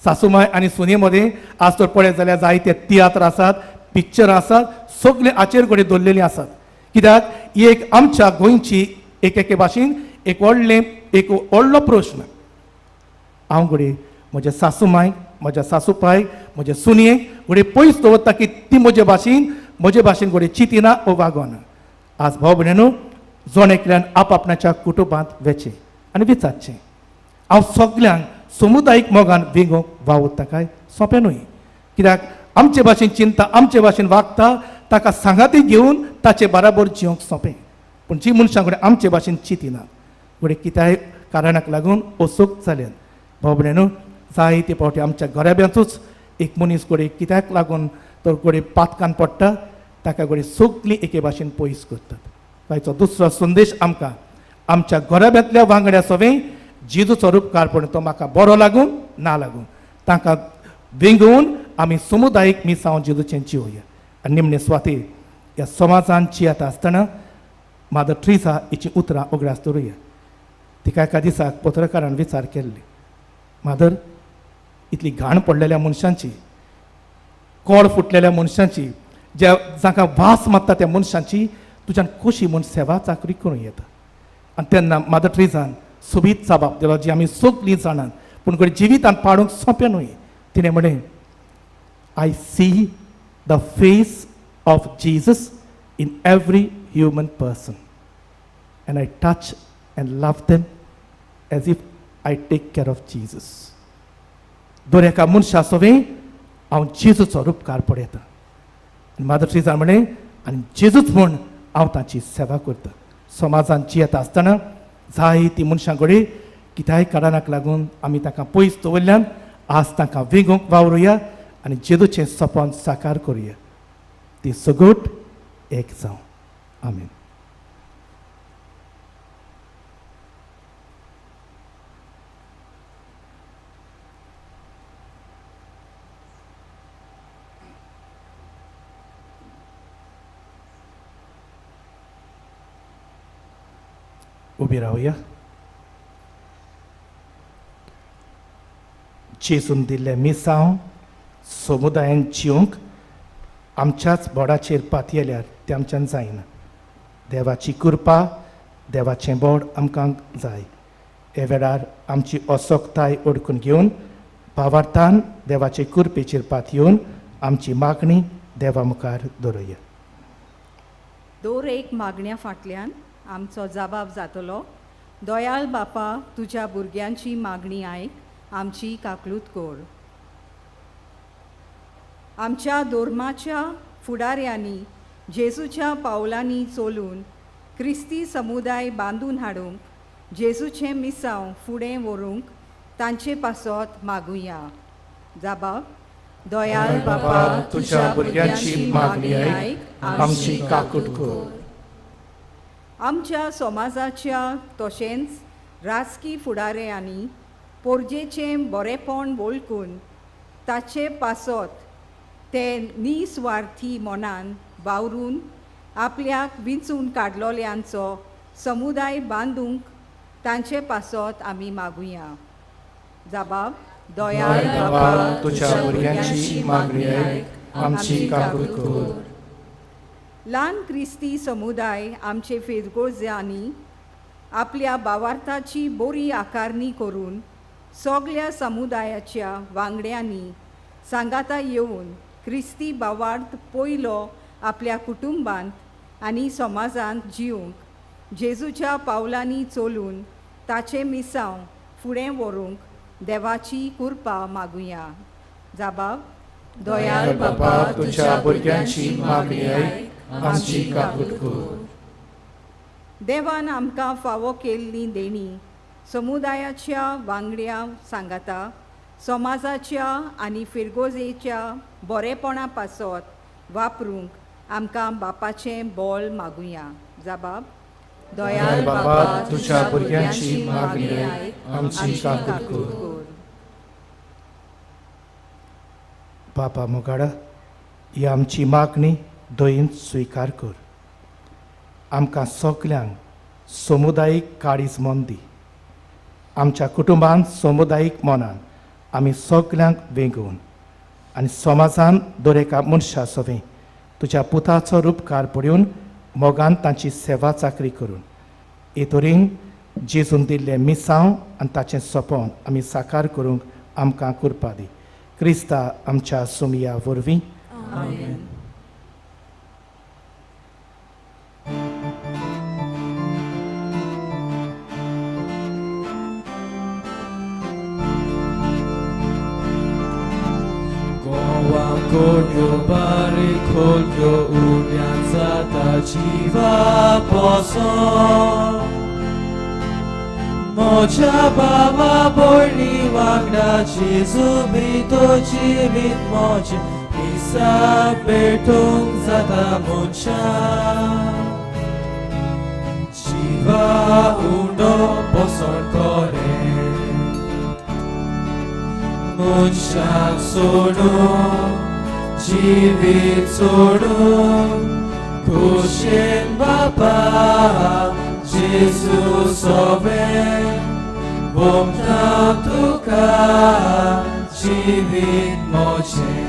सासूमाय आनी सुने मदें आज तर पळयत जाल्यार जायते तियात्र आसात, पिक्चरां आसात, सगळे हाचेर घडये दवरलेलीं आसात. कित्याक एक आमच्या गोंयची एक एके भाशेन एक व्हडलें एक व्हडलो प्रश्न. हांव घडये म्हज्या सासूमायक, म्हज्या सासूपायक, म्हज्या सुनयेक घडये पयस दवरता की ती म्हजे भाशेन घडये चिंतिना ओ वागोना. आज भाव भयणीनो, जण एकल्यान आपआपणाच्या कुटुंबांत वेचें आनी विचारचें, हांव सगल्यांक समुदायीक मोगान वेंगोवंक वावुरता काय? सोंपें न्हय, कित्याक आमचे भाशेन चिंता, आमचे भाशेन वागता, ताका सांगाती घेवन ताचे बराबर जिवंक सोंपें. पूण जी मनशां कडेन आमचे भाशेन चिंतिना, घडये कित्याय कारणाक लागून असोक जाल्यान भाव भयणीनो, जायते फावटी आमच्या घराब्यांतूच एक मनीस घडये कित्याक लागून तर घडये पातकान पडटा, ताका घडये सगळीं एके भाशेन पयस करतात. ताचो दुसरो संदेश आमकां आमच्या घराब्यांतल्या वांगड्या सवें जेजूचो रुपकार पण तो म्हाका बरो लागूं ना लागूं तांकां वेंगोवन आमी समुदायीक मिसांव जेजूचें जिवया. आनी निमणे सुवातेर ह्या समाजान जियेता आसतना मादर ट्रिसा हिचीं उतरां उगडास दवरुया. तिका एका दिसाक पत्रकारान विचार केल्ली, मादर इतली घाण पडलेल्या मनशांची, कोळ फुटलेल्या मनशांची, ज्या जांकां वास मारता त्या मनशांची तुज्यान कशी म्हूण सेवा चाकरी करूं येता? आनी तेन्ना मादर ट्रिसान सोबीत जबाब दिलो, जी आमी सगळीं जाणात, पूण घडये जिवितान पाडूंक सोंपें न्हय. तिणें म्हणलें, I see the face of Jesus in every human person and I touch and love them as if I take care of Jesus. दर एका मनशा सोवें हांव जेजूचो रुपकार पळयतां. आनी मादर ट्रेझान म्हणलें, आनी जेजूच म्हूण हांव तांची सेवा करतां. समाजान जियेता आसतना जायतीं मनशां कडेन कित्याय कारणाक लागून आमी तांकां पयस दवरल्यान आज तांकां वेंगोवंक वावरुया आनी जेजूचें सपन साकार करुया. ती सगट एक जावं. आमेन. उबी रावया. जेजून दिल्लें मिसांव समुदायान जिवंक आमच्याच बोडाचेर पातयेल्यार तें आमच्यान जायना. देवाची कृपा, देवाचें बोड आमकां जाय. हे वेळार आमची असोकताय ओडकून घेवन भावार्थान देवाचे कृपेचेर पातयेवन आमची मागणी देवा मुखार दवरुया. दर एक मागण्या फाटल्यान आमचो जबाब जातलो. दयाल बापा, तुज्या भुरग्यांची मागणी आयक, आमची काकलूत कर. आमच्या धर्माच्या फुडाऱ्यांनी जेजूच्या पावलांनी चलून क्रिस्ती समुदाय बांदून हाडूंक, जेजूचें मिसांव फुडें व्हरूंक तांचे पासत मागुया. जबाब, दयाल बापा, तुज्या भुरग्यांची मागणी आयक, आमची काकूट कर. आमच्या समाजाच्या तशेंच राजकी फुडाऱ्यांनी पोरजेचें बरेंपण वळखून ताचे पासत ते निस्वार्थी मनान वावरून आपल्याक विंचून काडलोल्यांचो समुदाय बांदूंक तांचे पासत आमी मागुया. जबाब, दयाल बापा, तुज्या भुरग्यांची मागणी आयक, आमची काकूट कर. ल्हान क्रिस्ती समुदाय आमचे फिरगोजांनी आपल्या भावार्थाची बरी आकारणी करून सगल्या समुदायाच्या वांगड्यांनी सांगाता येवन क्रिस्ती भावार्थ पयलो आपल्या कुटुंबांत आनी समाजांत जिवंक जेजूच्या पावलांनी चलून ताचें मिसांव फुडें व्हरूंक देवाची कृपा मागुया. जबाब, दयाल बापा, तुज्या भुरग्यांची मागणी आयक, आमची काकूट कर. देवान आमकां फावो केल्ली देणी समुदायाच्या वांगड्या सांगाता समाजाच्या आनी फिरगोजेच्या बरेपणा पासत वापरूंक आमकां बापाचें बोल मागुया. जबाब, दयाल बापा, तुज्या भुरग्यांची मागणी आयक, आमची काकूट कर. बापा मोगाडा, ही आमची मागणी दयेन स्विकार कर. आमकां सगल्यांक समुदायीक काळीज मन दी. आमच्या कुटुंबान समुदायीक मनान आमी सगल्यांक वेंगोवन आनी समाजान दर एका मनशा सवें तुज्या पुताचो रुपकार पळोवन मोगान तांची सेवा चाकरी करून हे तरेन जेजून दिल्लें मिसांव आनी ताचें सपन आमी साकार करूंक आमकां कृपा दी. क्रिस्ता आमच्या सुमया वरवीं. आमेन. कोड्यो बारीक खोलयो उड्यान जाता जिवा पोसोन म्हज्या बाबा भयणी वांगडा जेजू भितर जिवीत म्हजें मिसा भेटूंक जाता मनशां जिवा उंडो पोसण कोरें मनशाक सोडून जिवीत सोडून खोशेन बापा जेजू सोबें भोमता तुका जिवीत म्हजें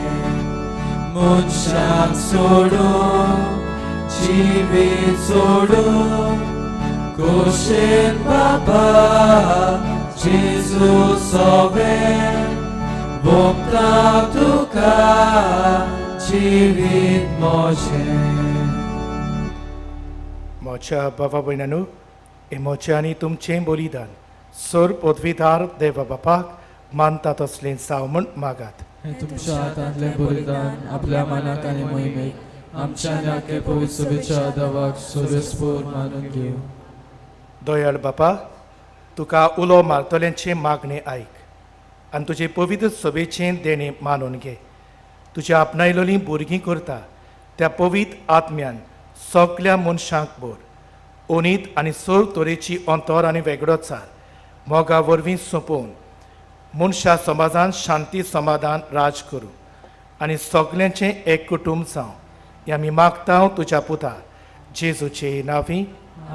मनशाक सोडून जिवीत सोडून खोशेन बापा जेजू सोबें भोगता तुका जिवीत म्हजें. म्हज्या बाबा भयणांनो, हें म्हजें आनी तुमचें बलिदान सोर पदवीदार देवा बापाक मानता तसलें जावं म्हूण मागात. हें तुमच्या हातांतलें बलिदान आपल्या मनाक आनी मोहिमेक आमच्या आनी पवित्र सभेच्या देवाक सोरेस्पोर मानून घेवं. दयाळ बापा, तुका उलो मारतल्यांचें मागणें आयक आनी तुजे पवित्र सभेचें देणें मानून घे. तुज्या आपणायलोलीं भुरगीं करता त्या पवित्र आत्म्यान सगल्या मनशांक भर ओनीत आनी सोर तरेची अंतर आनी वेगळोचार मोगा वरवीं सोंपोवन मनशा समाजान शांती समाधान राज करूं आनी सगल्यांचें एक कुटुंब जावं. हें आमी मागता तुज्या पुता जेजूचे नांवी.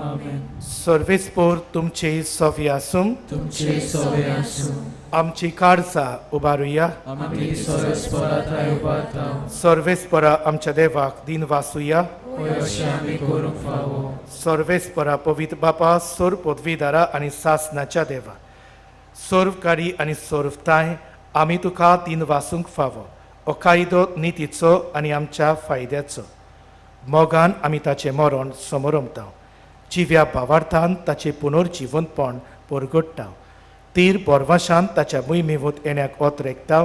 आमेन. सर्वेस्पोर तुमचे सवी आसूं. तुमचे सवे आसूं. आमची काळजां उबारुया. आमी सर्वेस्पोरा थंय उबारता. सर्वेस्पोरा आमच्या देवाक दिन वासुया. अशें आमी करूंक फावो. सर्वेस्परा पवित्र बापा, सोर पदवीदारा आनी सासनाच्या देवा, सर्वकारी आनी सर्वताय आमी तुका दिन वासूंक फावो. हो कायदो नितीचो आनी आमच्या फायद्याचो. मोगान आमी ताचें मरण समरमता, जिव्या भावार्थान ताचें पुनर्जिवंतपण परगट्टा, तीर बोरवाशान ताच्या मुयमेवत येण्याक ओतरेकता.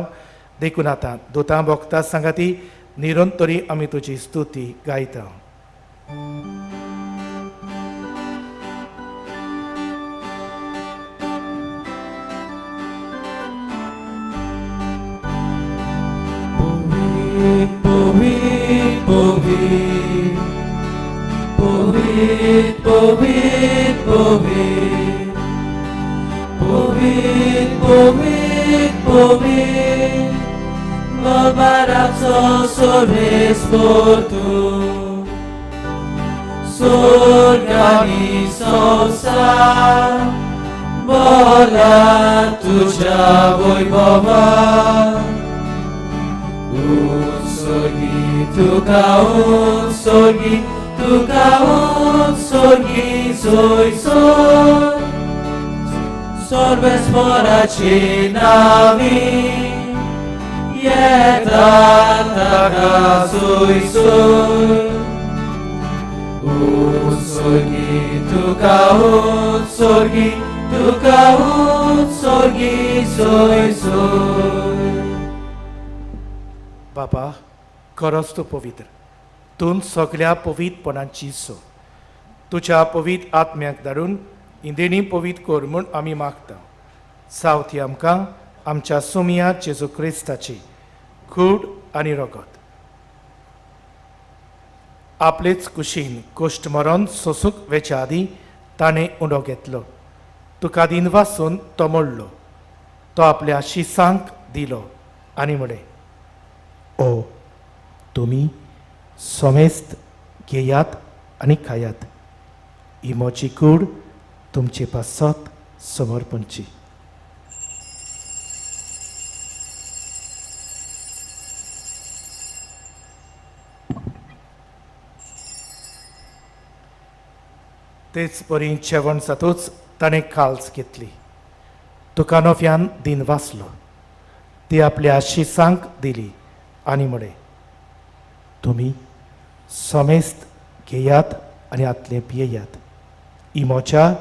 देखून आतां दोतां भोगता सांगाती निरंतरी आमी तुजी स्तुती गायता. Povit, povit, povit, povit, povit, povit, povit, Mobarazzo sorvesportu, sorgani संसार, बोला तुझ्या वैभवा. Unsorgi तुका unsorgi तुका unsorgi soy soy सर्वेस्पोराची नावी येता ताका सोय सोय. Unsorgi तुका unsorgi तुका unsorgi soy soy. बाबा, खरोच तूं पवित्र, तूं सगल्या पवित्रपणाची सो. तुज्या पवित्र आत्म्याक धाडून इंदेणी पवित्र कर म्हूण आमी मागता. सावथी आमकां आमच्या सोमया जेजू क्रिस्ताची कूड आनी रगत आपलेच कुशीन कोश्ट मरण सोसूंक वेच्या आदीं ताणें उंडो घेतलो. तुका दिन वासून तो मोडलो, तो आपल्या शिसांक दिलो आनी म्हळें, ओ तुमी समेस्त घेयात आनी खायात, ही म्हजी कूड तुमचे पासत समर्पणची. तेच परी जेवण जातूच ताणें काल्स घेतली, तुका नव्यान दिन वाचलो, ती आपल्या शिसांक दिली आनी म्हळें, तुमी समेस्त घेयात आनी आतलें पियेयात, ही म्हज्या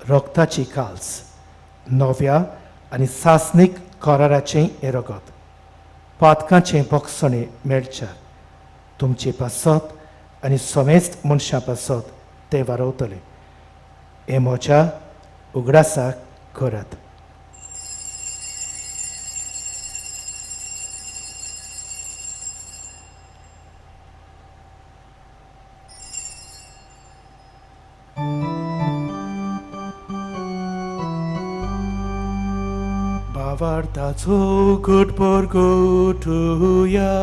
रगताची काल्स, नव्या आनी सासणीक कराराचें हें रगत, पातकांचें भोगसणें मेळच्या तुमचे पासत आनी समेस्त मनशां पासत तें वारवतलें. हें म्हज्या उगडासाक करात. भावार्थाचो घटभर गोठुया.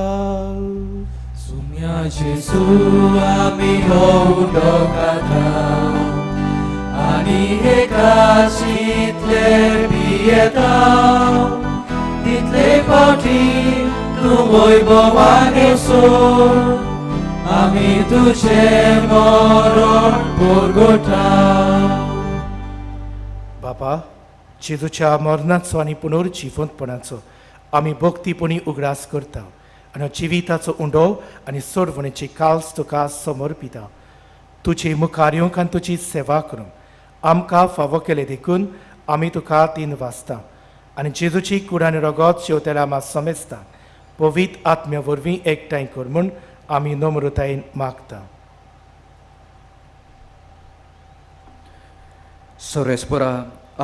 सुम्या जेजू आमी हो उंडो खाता आनी एकाशींतले पियेता, तितले फावटी तूं वैभवान येसो आमी तुजें मरण परगटा. बाबा, जेजूच्या मरणाचो आनी पुनर्जिवंतपणाचो आमी भक्तीपणी उगडास करता आनी जिविताचो उंडो आनी सोडवणेची काल्स तुका समर्पिता. तुजी मुखार येवंक आनी तुजी सेवा करूंक आमकां फावो केले देखून आमी तुका तीन वाचता आनी जेजूची कूड आनी रगत शेवतेल्या आमा समेस्ता पवित्र आत्म्या वरवीं एकठांय कर म्हूण आमी नम्रतायेन मागता. सोरेस्पोरा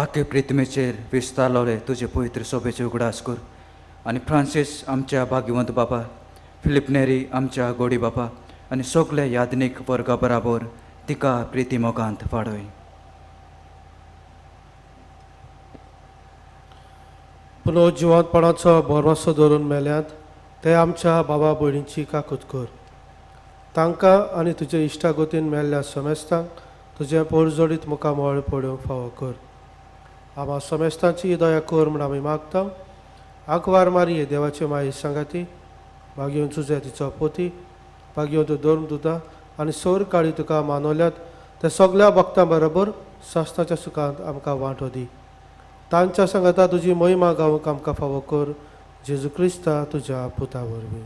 आखे प्रितमेचेर विस्तारलोले तुजे पवित्र सोबेचे उगडास कर आनी फ्रांसीस आमच्या भाग्यवंत बापा, फिलीप नेरी आमच्या गोडी बापा आनी सगल्या यादनीक वर्गा बराबर तिका प्रिती मोगांत वाडय. पुनो जिवंतपणाचो भरवंसो धरून मेल्यात ते आमच्या बाबा भयणीची काकूत कर. तांकां आनी तुजे इश्टागतीन मेल्ल्या समेस्तांक तुजें पोरजोडीत मुखामळ पळोवंक फावो कर. आमा समेस्तांची दया कर म्हूण आमी मागता. आंकवार मारये देवाचे माये सांगाती भागयोवन तुजें तिचो पोती भागयोवन धर्म दुदा आनी सोर काळी तुका मानवल्यात ते सगल्या भक्तां बरोबर शास्त्राच्या सुखांत आमकां वांटो दी. तांच्या सांगाता तुजी महिमा गावंक आमकां फावो कर जेजू क्रिस्ता तुज्या पुता वरवीं.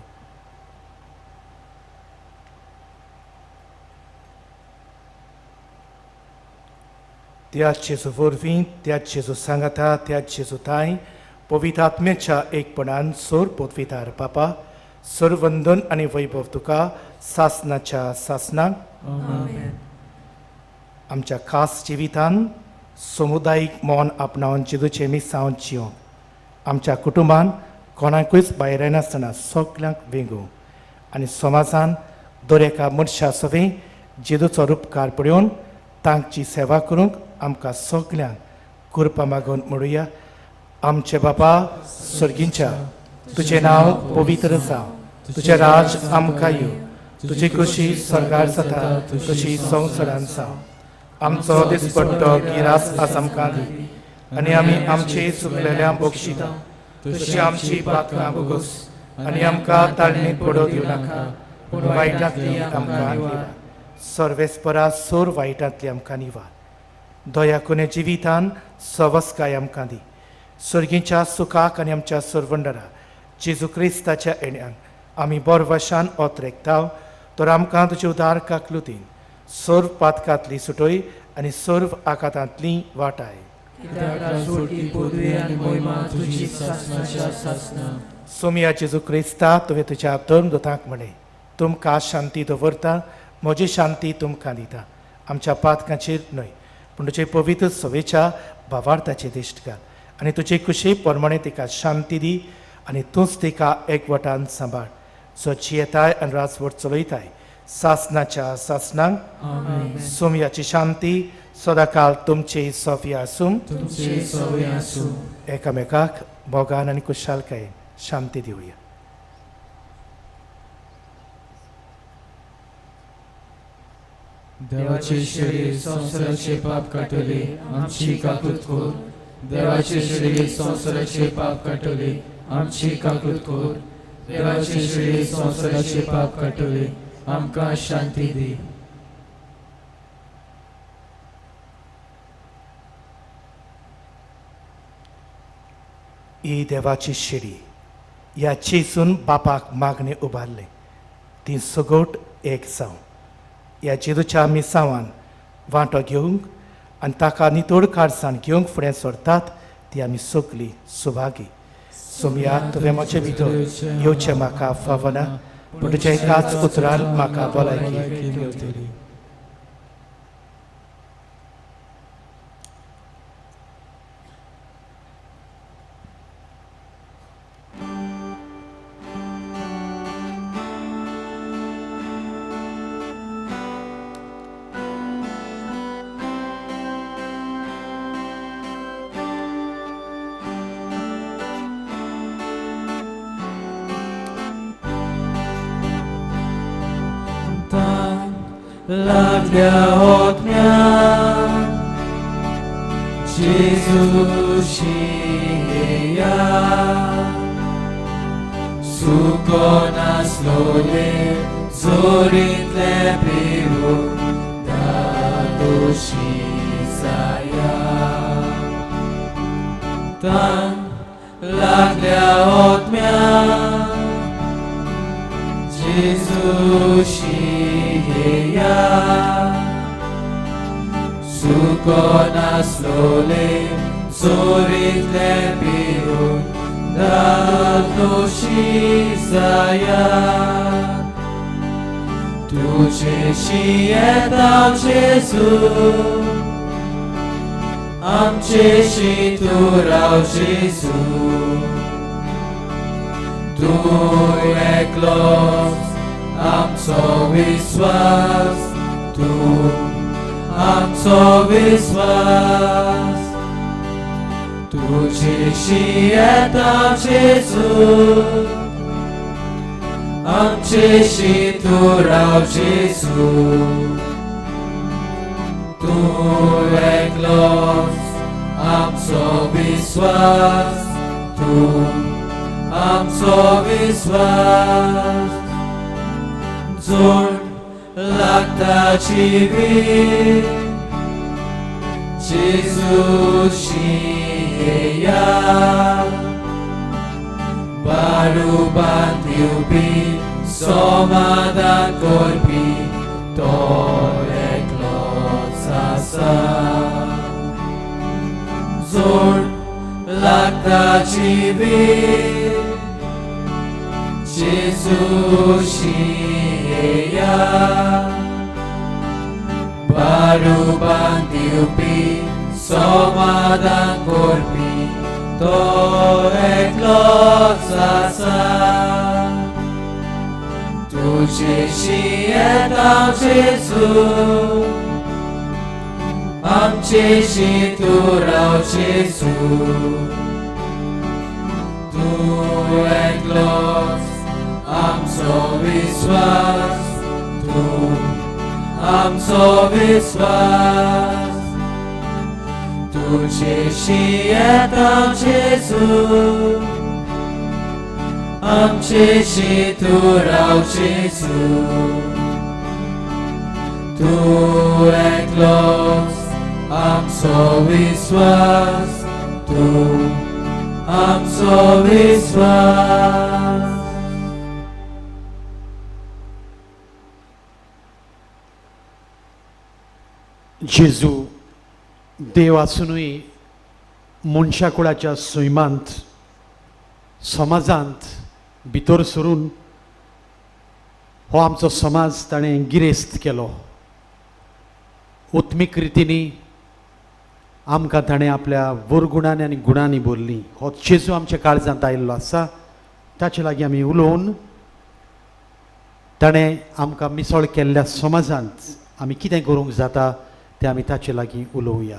त्याच जेजू वरवीं, त्याच जेजू सांगाता, त्याच जेजू ताय पवित्र आत्म्याच्या एकपणान सोर पवित्र बापा सर्वंदन आनी वैभव तुका सासनाच्या सासनाक. आमच्या खास जिवितान समुदायीक मौन आपणावन जेजूचें मिसांव जिवंक आमच्या कुटुंबान कोणाकूच भायर येनासतना सगल्यांक वेंगूं आनी समाजान दर एका मनशा सवें जेजूचो रुपकार पळोवन तांची सेवा करूंक आमकां सगल्यांक कृपा मागून म्हणुया. आमचे बापा सर्गींच्या, तुजें नांव पवित्र जावं, तुजें राज आमकां येवं, तुजी खुशी स्वर्गार जाता तशी संवसारांत जावं. आमचो दिसपट्टो गिरास आज आमकां दी आनी आमी आमचे चुकलेल्या बक्षिता तशी आमची पातकां भोगोस आनी आमकां ताळणीत पडो दिवं नाका पूण वायटांतली आमकां निवार. सर्वेस्परा सोर वायटांतली आमकां निवार. दया कोणे जिवितान सवस्काय आमकां दी. सर्गीच्या सुखाक आनी आमच्या सरवंडरा जेजू क्रिस्ताच्या येण्यान आमी बोरवशान ओतरेकता तर आमकां तुजे उदार काकलुतीन सर्व पातकांतली सुटय आनी सर्व आकातांतली वाटाय. सोमिया जेजू क्रिस्ता, तुवें तुज्या धर्मदूतांक म्हणलें, तुमकां शांती दवरता, म्हजी शांती तुमकां दिता. आमच्या पातकांचेर न्हय पूण तुजे पवित्र सवेच्या भावार्थाचे दिश्ट घाल आनी तुजे कुशी प्रमाणे तिका शांती दी आनी तूंच तिका एकवटान सांबाळ, जो जियेताय आनी राजवट चलयताय सासनाच्या सासनाक. सोमयाची शांती सदाकाल तुमची सोफी आसूं. एकामेकाक मोगान आनी खुशालकायेन शांती दिवया. देवाचे शरीर संवसाराचे पाप काडटले आमची काकूत कर. देवाचे शरीर संवसाराचे पाप काडटले आमची काकूत कर. देवाचे शरीर संवसाराचे पाप काडटले आमकां शांती दी. ही देवाची शिडी ह्या जेजून बापाक मागणें उबारलें ती सगोट एक जावं. ह्या जेजूच्या मिसांवान वांटो घेवंक आनी ताका नितळ काळसान घेवंक फुडें सरतात ती आमी सगळीं सुभागी. सोमया, तुवें म्हजे भितर येवचें म्हाका फावना पूण तुज्या एकाच उतरान म्हाका भलायकी मेळटली. लागल्या ओतम्या जेजूशी येया सुको नासलोले जोरींतले पिवून दादोशी जाया. तान लागल्या जेजूशी येया सुको नासलोले जोरीतले पिरून धादोशी जाया तुजेशी येता जेजू आमचेशी तूं राव जेजू तूं एकलोच आमचो विस्वास तूं आमचो विस्वास तुजेशी येता जेजू आमचेशी तूं राव जेजू तूं एकलोच आमचो विस्वास तूं आमचो विस्वास जोड लागता जिवीत जेजूशी येया बारुबान दिवपी समाधान करपी तो एकलोच आसा जोड लागता जिवीत जेजूशी येया बारुबान दिवपी समाधान करपी तो एकलोच आसा तुजेशी येता जेजू आमचेशी तूं राव जेजू तूं एकलोच आमचो विस्वास तूं आमचो विस्वास तुजेशी येता जेजू आमचेशी तूं राव जेजू तूं एकलोच आमचो विस्वास तूं आमचो विस्वास. जेजू देव आसुनूय मनशा कुळाच्या सैमांत समाजांत भितर सरून हो आमचो समाज ताणें गिरेस्त केलो. उत्मीक रितींनी आमकां ताणें आपल्या वरगुणांनी आनी गुणांनी भरली. हो जेजू आमच्या काळजांत आयिल्लो आसा, ताचे लागीं आमी उलोवन ताणें आमकां मिसळ केल्ल्या समाजांत आमी कितें करूंक जाता तें आमी ताचे लागीं उलोवया.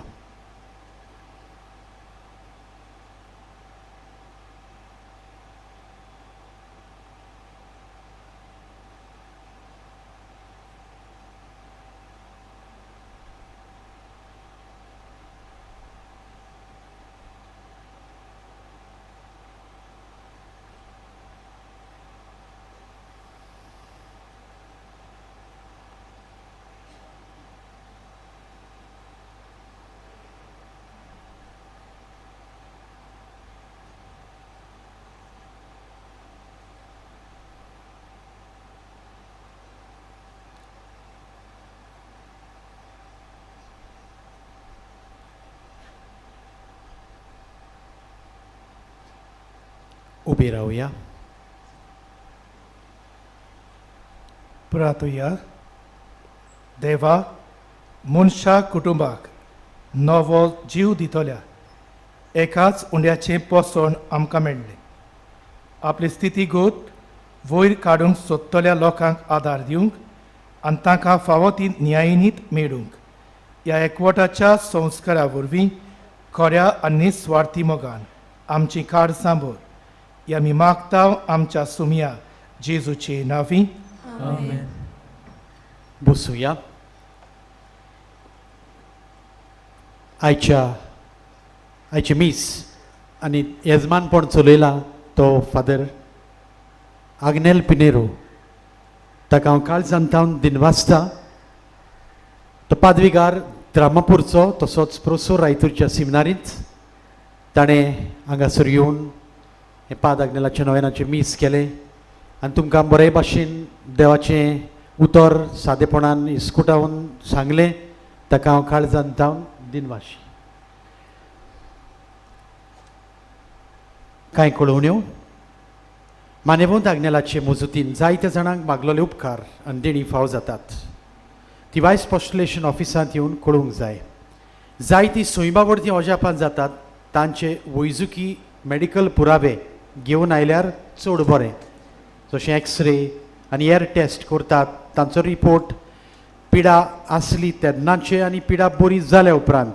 उबी रावया. प्रार्थुया. देवा, मनशा कुटुंबाक नवो जीव दितल्या एकाच उंड्याचें पोसण आमकां मेळ्ळें. आपली स्थिती गोत वयर काडूंक सोदतल्या लोकांक आदार दिवंक आनी तांकां फावो ती न्यायनीत मेळूंक ह्या एकवटाच्या संस्कारा वरवीं खऱ्या आनी निस्वार्थी मोगान आमची काळजां भर. ह्या आमी मागता आमच्या सुमया जेजूचे नांवी. आमेन. बसुया. आयचें मीस आनी येजमानपण चलयला तो फादर आग्नेल पिनेरो, ताका हांव काळजान थावन दिनवासता. तो पादविगार द्रामापूरचो, तसोच प्रोसो रायतूरच्या सिमिनारींत ताणें हांगासर येवन हें पाद आग्नेलाचें नोवेनाचें मीस केलें. आनी तुमकां बरे भाशेन देवाचें उतर सादेपणान इस्कुटावन सांगलें ताका हांव काळजान जावन दिनवाशी. कांय कळोवण्यो मानेवंत आग्नेलाचे मजुतीन जायत्या जाणांक मागलेले उपकार आनी देणी फाव जातात. ती वायस पोस्टुलेशन ऑफिसांत येवन कळोवंक जाय. जायतीं सोयबा वरवीं अजापां जातात तांचे वैजुकी मेडिकल पुरावे घेवन आयल्यार चड बरें. जशें एक्सरे आनी एअर टेस्ट करतात तांचो रिपोर्ट पिडा आसली तेन्नाचे आनी पिडा बरी जाल्या उपरांत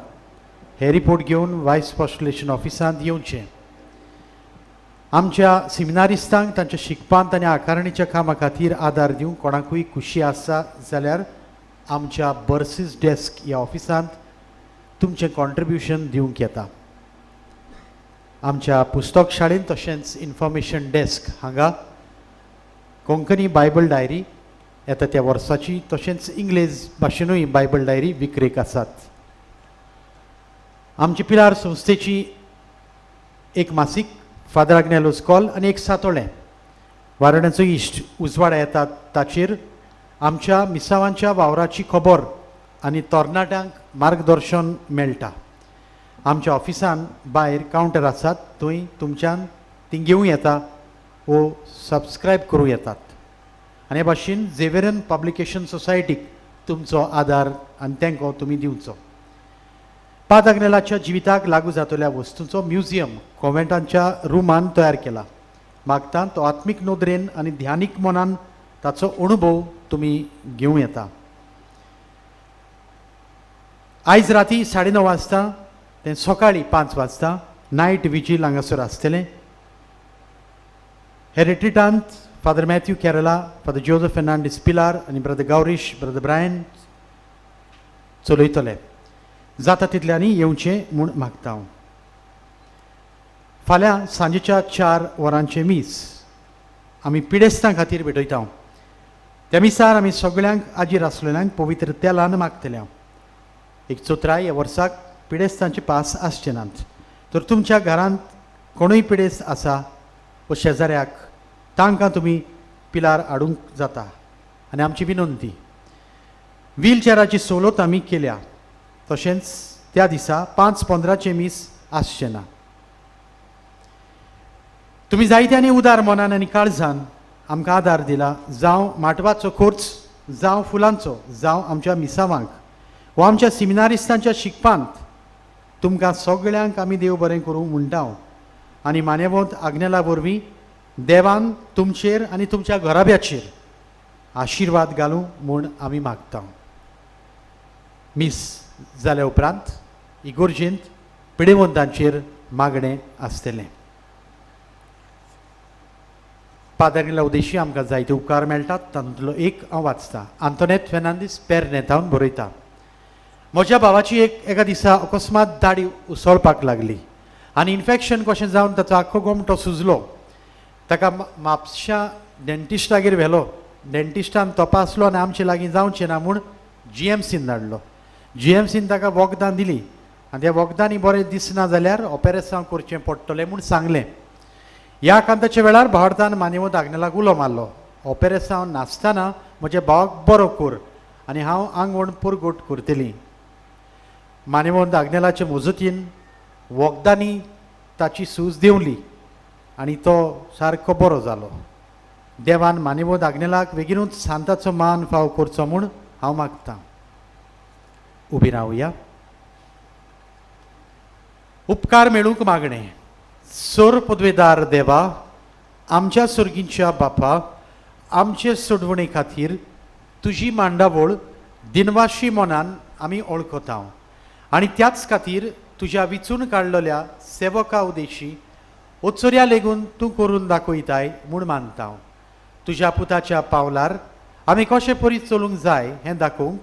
हे रिपोर्ट घेवन वायस पोस्टुलेशन ऑफिसांत येवचें. आमच्या सिमिनारिस्तांक तांच्या शिकपांत आनी आकारणीच्या कामा खातीर आदार दिवंक कोणाकूय खुशी आसा जाल्यार आमच्या बर्सीस डेस्क ह्या ऑफिसांत तुमचें कॉन्ट्रिब्युशन दिवंक येता. आमच्या पुस्तक शाळेंत तशेंच इन्फॉर्मेशन डेस्क हांगा कोंकणी बायबल डायरी येता त्या वर्साची तशेंच इंग्लेज भाशेनूय बायबल डायरी विक्रेक आसात. आमची पिलार संस्थेची एक मासीक फादर आग्नेलोस कॉल आनी एक सातोळें वारण्याचो इश्ट उजवाडा येतात ताचेर आमच्या मिसावांच्या वावराची खबर आनी तरणाट्यांक मार्गदर्शन मेळटा. आमच्या ऑफिसान भायर कावंटर आसात थंय तुमच्यान ती घेवं येता वो सबस्क्रायब करूं येतात. आनी हे भाशेन झेवियरन पब्लिकेशन सोसायटीक तुमचो आदार आनी तेंको तुमी दिवचो. पाद आग्नेलाच्या जिविताक लागू जातल्या वस्तूंचो म्युझियम कॉन्वेंटांच्या रुमान तयार केला. मागता तो आत्मीक नदरेन आनी ध्यानीक मनान ताचो अणभव तुमी घेवं येता. आयज राती 9:30 वाजता ते सकाळीं 5 वाजता नायट विजील हांगासर आसतलें. हे रिट्रिटांत Father Matthew Kerala, Father Joseph Fernandes Pilar आनी ब्रदर गौरीश, ब्रदर ब्रायन चलयतले. जाता तितल्यांनी येवचें म्हूण मागता हांव. फाल्यां सांजेच्या 4 वरांचें मीस आमी पिडेस्तां खातीर भेटयता. त्या मिसार आमी सगळ्यांक आजीर आसलेल्यांक पवित्र तेलान मागतले. एक चोत्राय ह्या वर्साक पिडेस्तांचे पास आसचे नात. तर तुमच्या घरांत कोणूय पिडेस्त आसा व शेजाऱ्याक तांकां तुमी पिलार हाडूंक जाता. आनी आमची विनंती, व्हीलचेराची सवलत आमी केल्या. तशेंच त्या दिसा 5:15 मीस आसचें ना. तुमी जायत्यांनी उदार मनान आनी काळजान आमकां आदार दिला, जावं माटवाचो खर्च, जावं फुलांचो, जावं आमच्या मिसावांक वा आमच्या सिमिनारिस्तांच्या शिकपांत. तुमकां सगळ्यांक आमी देव बरें करूं म्हणटा. आनी मान्यवंत आग्नेला वरवीं देवान तुमचेर आनी तुमच्या घराब्याचेर आशिर्वाद घालूं म्हूण आमी मागता. मीस जाल्या उपरांत इगोर्जेंत पिडेवंतांचेर मागणें आसतलें. पादरीला उद्देशी आमकां जायते उपकार मेळटात. तातूंतलो एक हांव वाचता. आंतोनेत फेर्नांदीस पेरनेतावन बरयता, म्हज्या भावाची एका दिसा अकस्मात दाडी उसळपाक लागली आनी इन्फेक्शन कशें जावन ताचो आख्खो गोमटो सुजलो. ताका म्हापश्या डेंटिस्टागेर व्हेलो. डेंटिस्टान तपासलो आनी आमचे लागीं जावचें ना म्हूण जीएमसीन धाडलो. जीएमसीन ताका वखदां दिलीं आनी त्या वखदांनी बरें दिसना जाल्यार ऑपेरेसांव करचें पडटलें म्हूण सांगलें. ह्या कांताच्या वेळार भावार्थान मान्यवंत आग्नेलाक उलो मारलो, ऑपेरेसांव नासतना म्हज्या भावाक बरो कर आनी हांव आंगवण पुरगोट करतली. मान्यवंत आग्नेलाचे मजतीन वखदांनी ताची सूज देंवली आनी तो सारको बरो जालो. देवान मान्यवंत आग्नेलाक बेगीनूच सांताचो मान फाव करचो म्हूण हांव मागतां. उबी रावया. उपकार मेळूंक मागणें. सोर पदवेदार देवा, आमच्या सर्गींच्या बापा, आमचे सोडवणे खातीर तुजी मांडावळ दिनवाशी मनान आमी वळखता आनी त्याच खातीर तुज्या विचून काडलेल्या सेवका उदेशी ओचोऱ्या लेगून तूं करून दाखयताय म्हूण मानता. तुज्या पुताच्या पावलार आमी कशें परी चलूंक जाय हें दाखोवंक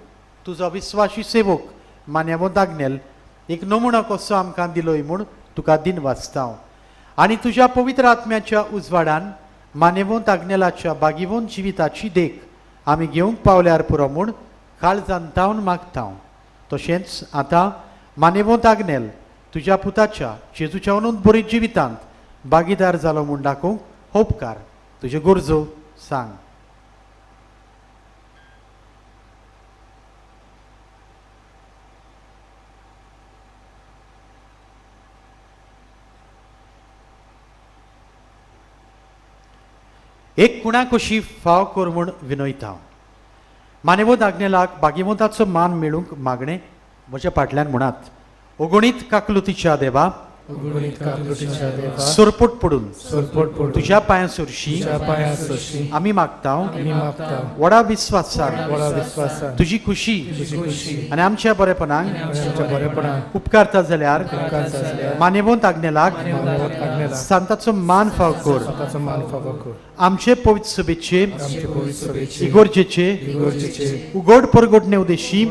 तुजो विस्वाशी सेवक मान्यवंत आग्नेल एक नमुनो कसो आमकां दिलोय म्हूण तुका दिनवासता. आनी तुज्या पवित्र आत्म्याच्या उजवाडान मान्यवंत आग्नेलाच्या बागिवंत जिविताची देख आमी घेवंक पावल्यार पुरो म्हूण काळजान तावन मागता. तशेंच आतां मान्यवंत आग्नेल तुज्या पुताच्या जेजूच्या अनंत बरी जिवितांत भागीदार जालो म्हूण दाखोवंक होपकार तुज्यो गरजो सांग. एक कुणा कशी फाव कर म्हूण विनयता. मानेवोद आग्नेलाक बागिमोदाचो मान मेळूंक मागणें म्हज्या फाटल्यान म्हणात. ओगणीत काकलुतीच्या देवा, सोरपोट पडून तुज्या पांयां सरशी आमी मागता. व्हडा विस्वासान तुजी खुशी आनी आमच्या बरेपणाक उपकारता जाल्यार मानेवंत आग्नेलाक सांताचो मान फाव कर. आमचे पवित्र सभेचे इगोर्जेचे उगड परगटणे उद्देशी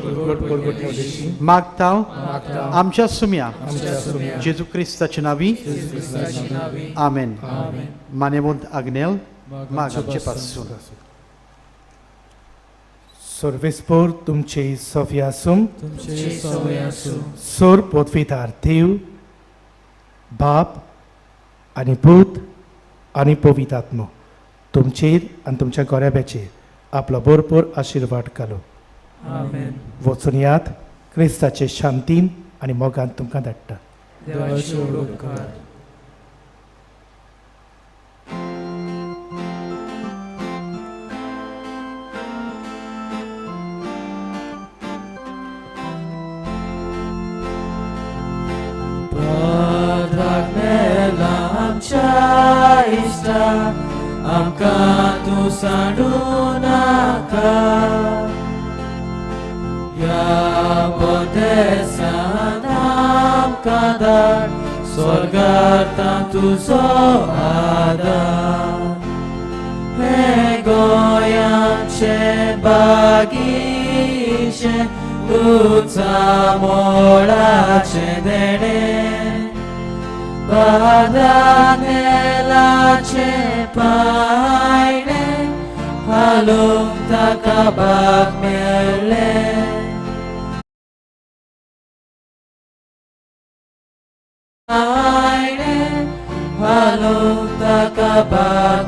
मागता. आमच्या सुम्या जेजू क्रिस्ताच्या नावी आमेन. मानेवंत आग्नेल माग आमचे पासून. सर्वेस्पोर तुमचे सफी आसूं. सोर पोतवीदार देव बाप आनी पूत आनी पवित्र आत्मो तुमचेर आनी तुमच्या गोऱ्याब्याचेर आपलो भरपूर आशिर्वाद घालू. वचून यात क्रिस्ताचे शांतीन आनी मोगान तुमकां धाडटा. आमकां तूं सांडू नाका, ह्या परदेसांत आमकां धाड, स्वर्गांत तुजो आदार. हें गोंय आमचें बागीचें, तुजा मोळाचें देणें, बादानेलाचें पायणें हालूंक ताका बाग मेळ्ळें. पायणें हालूंक ताका बाग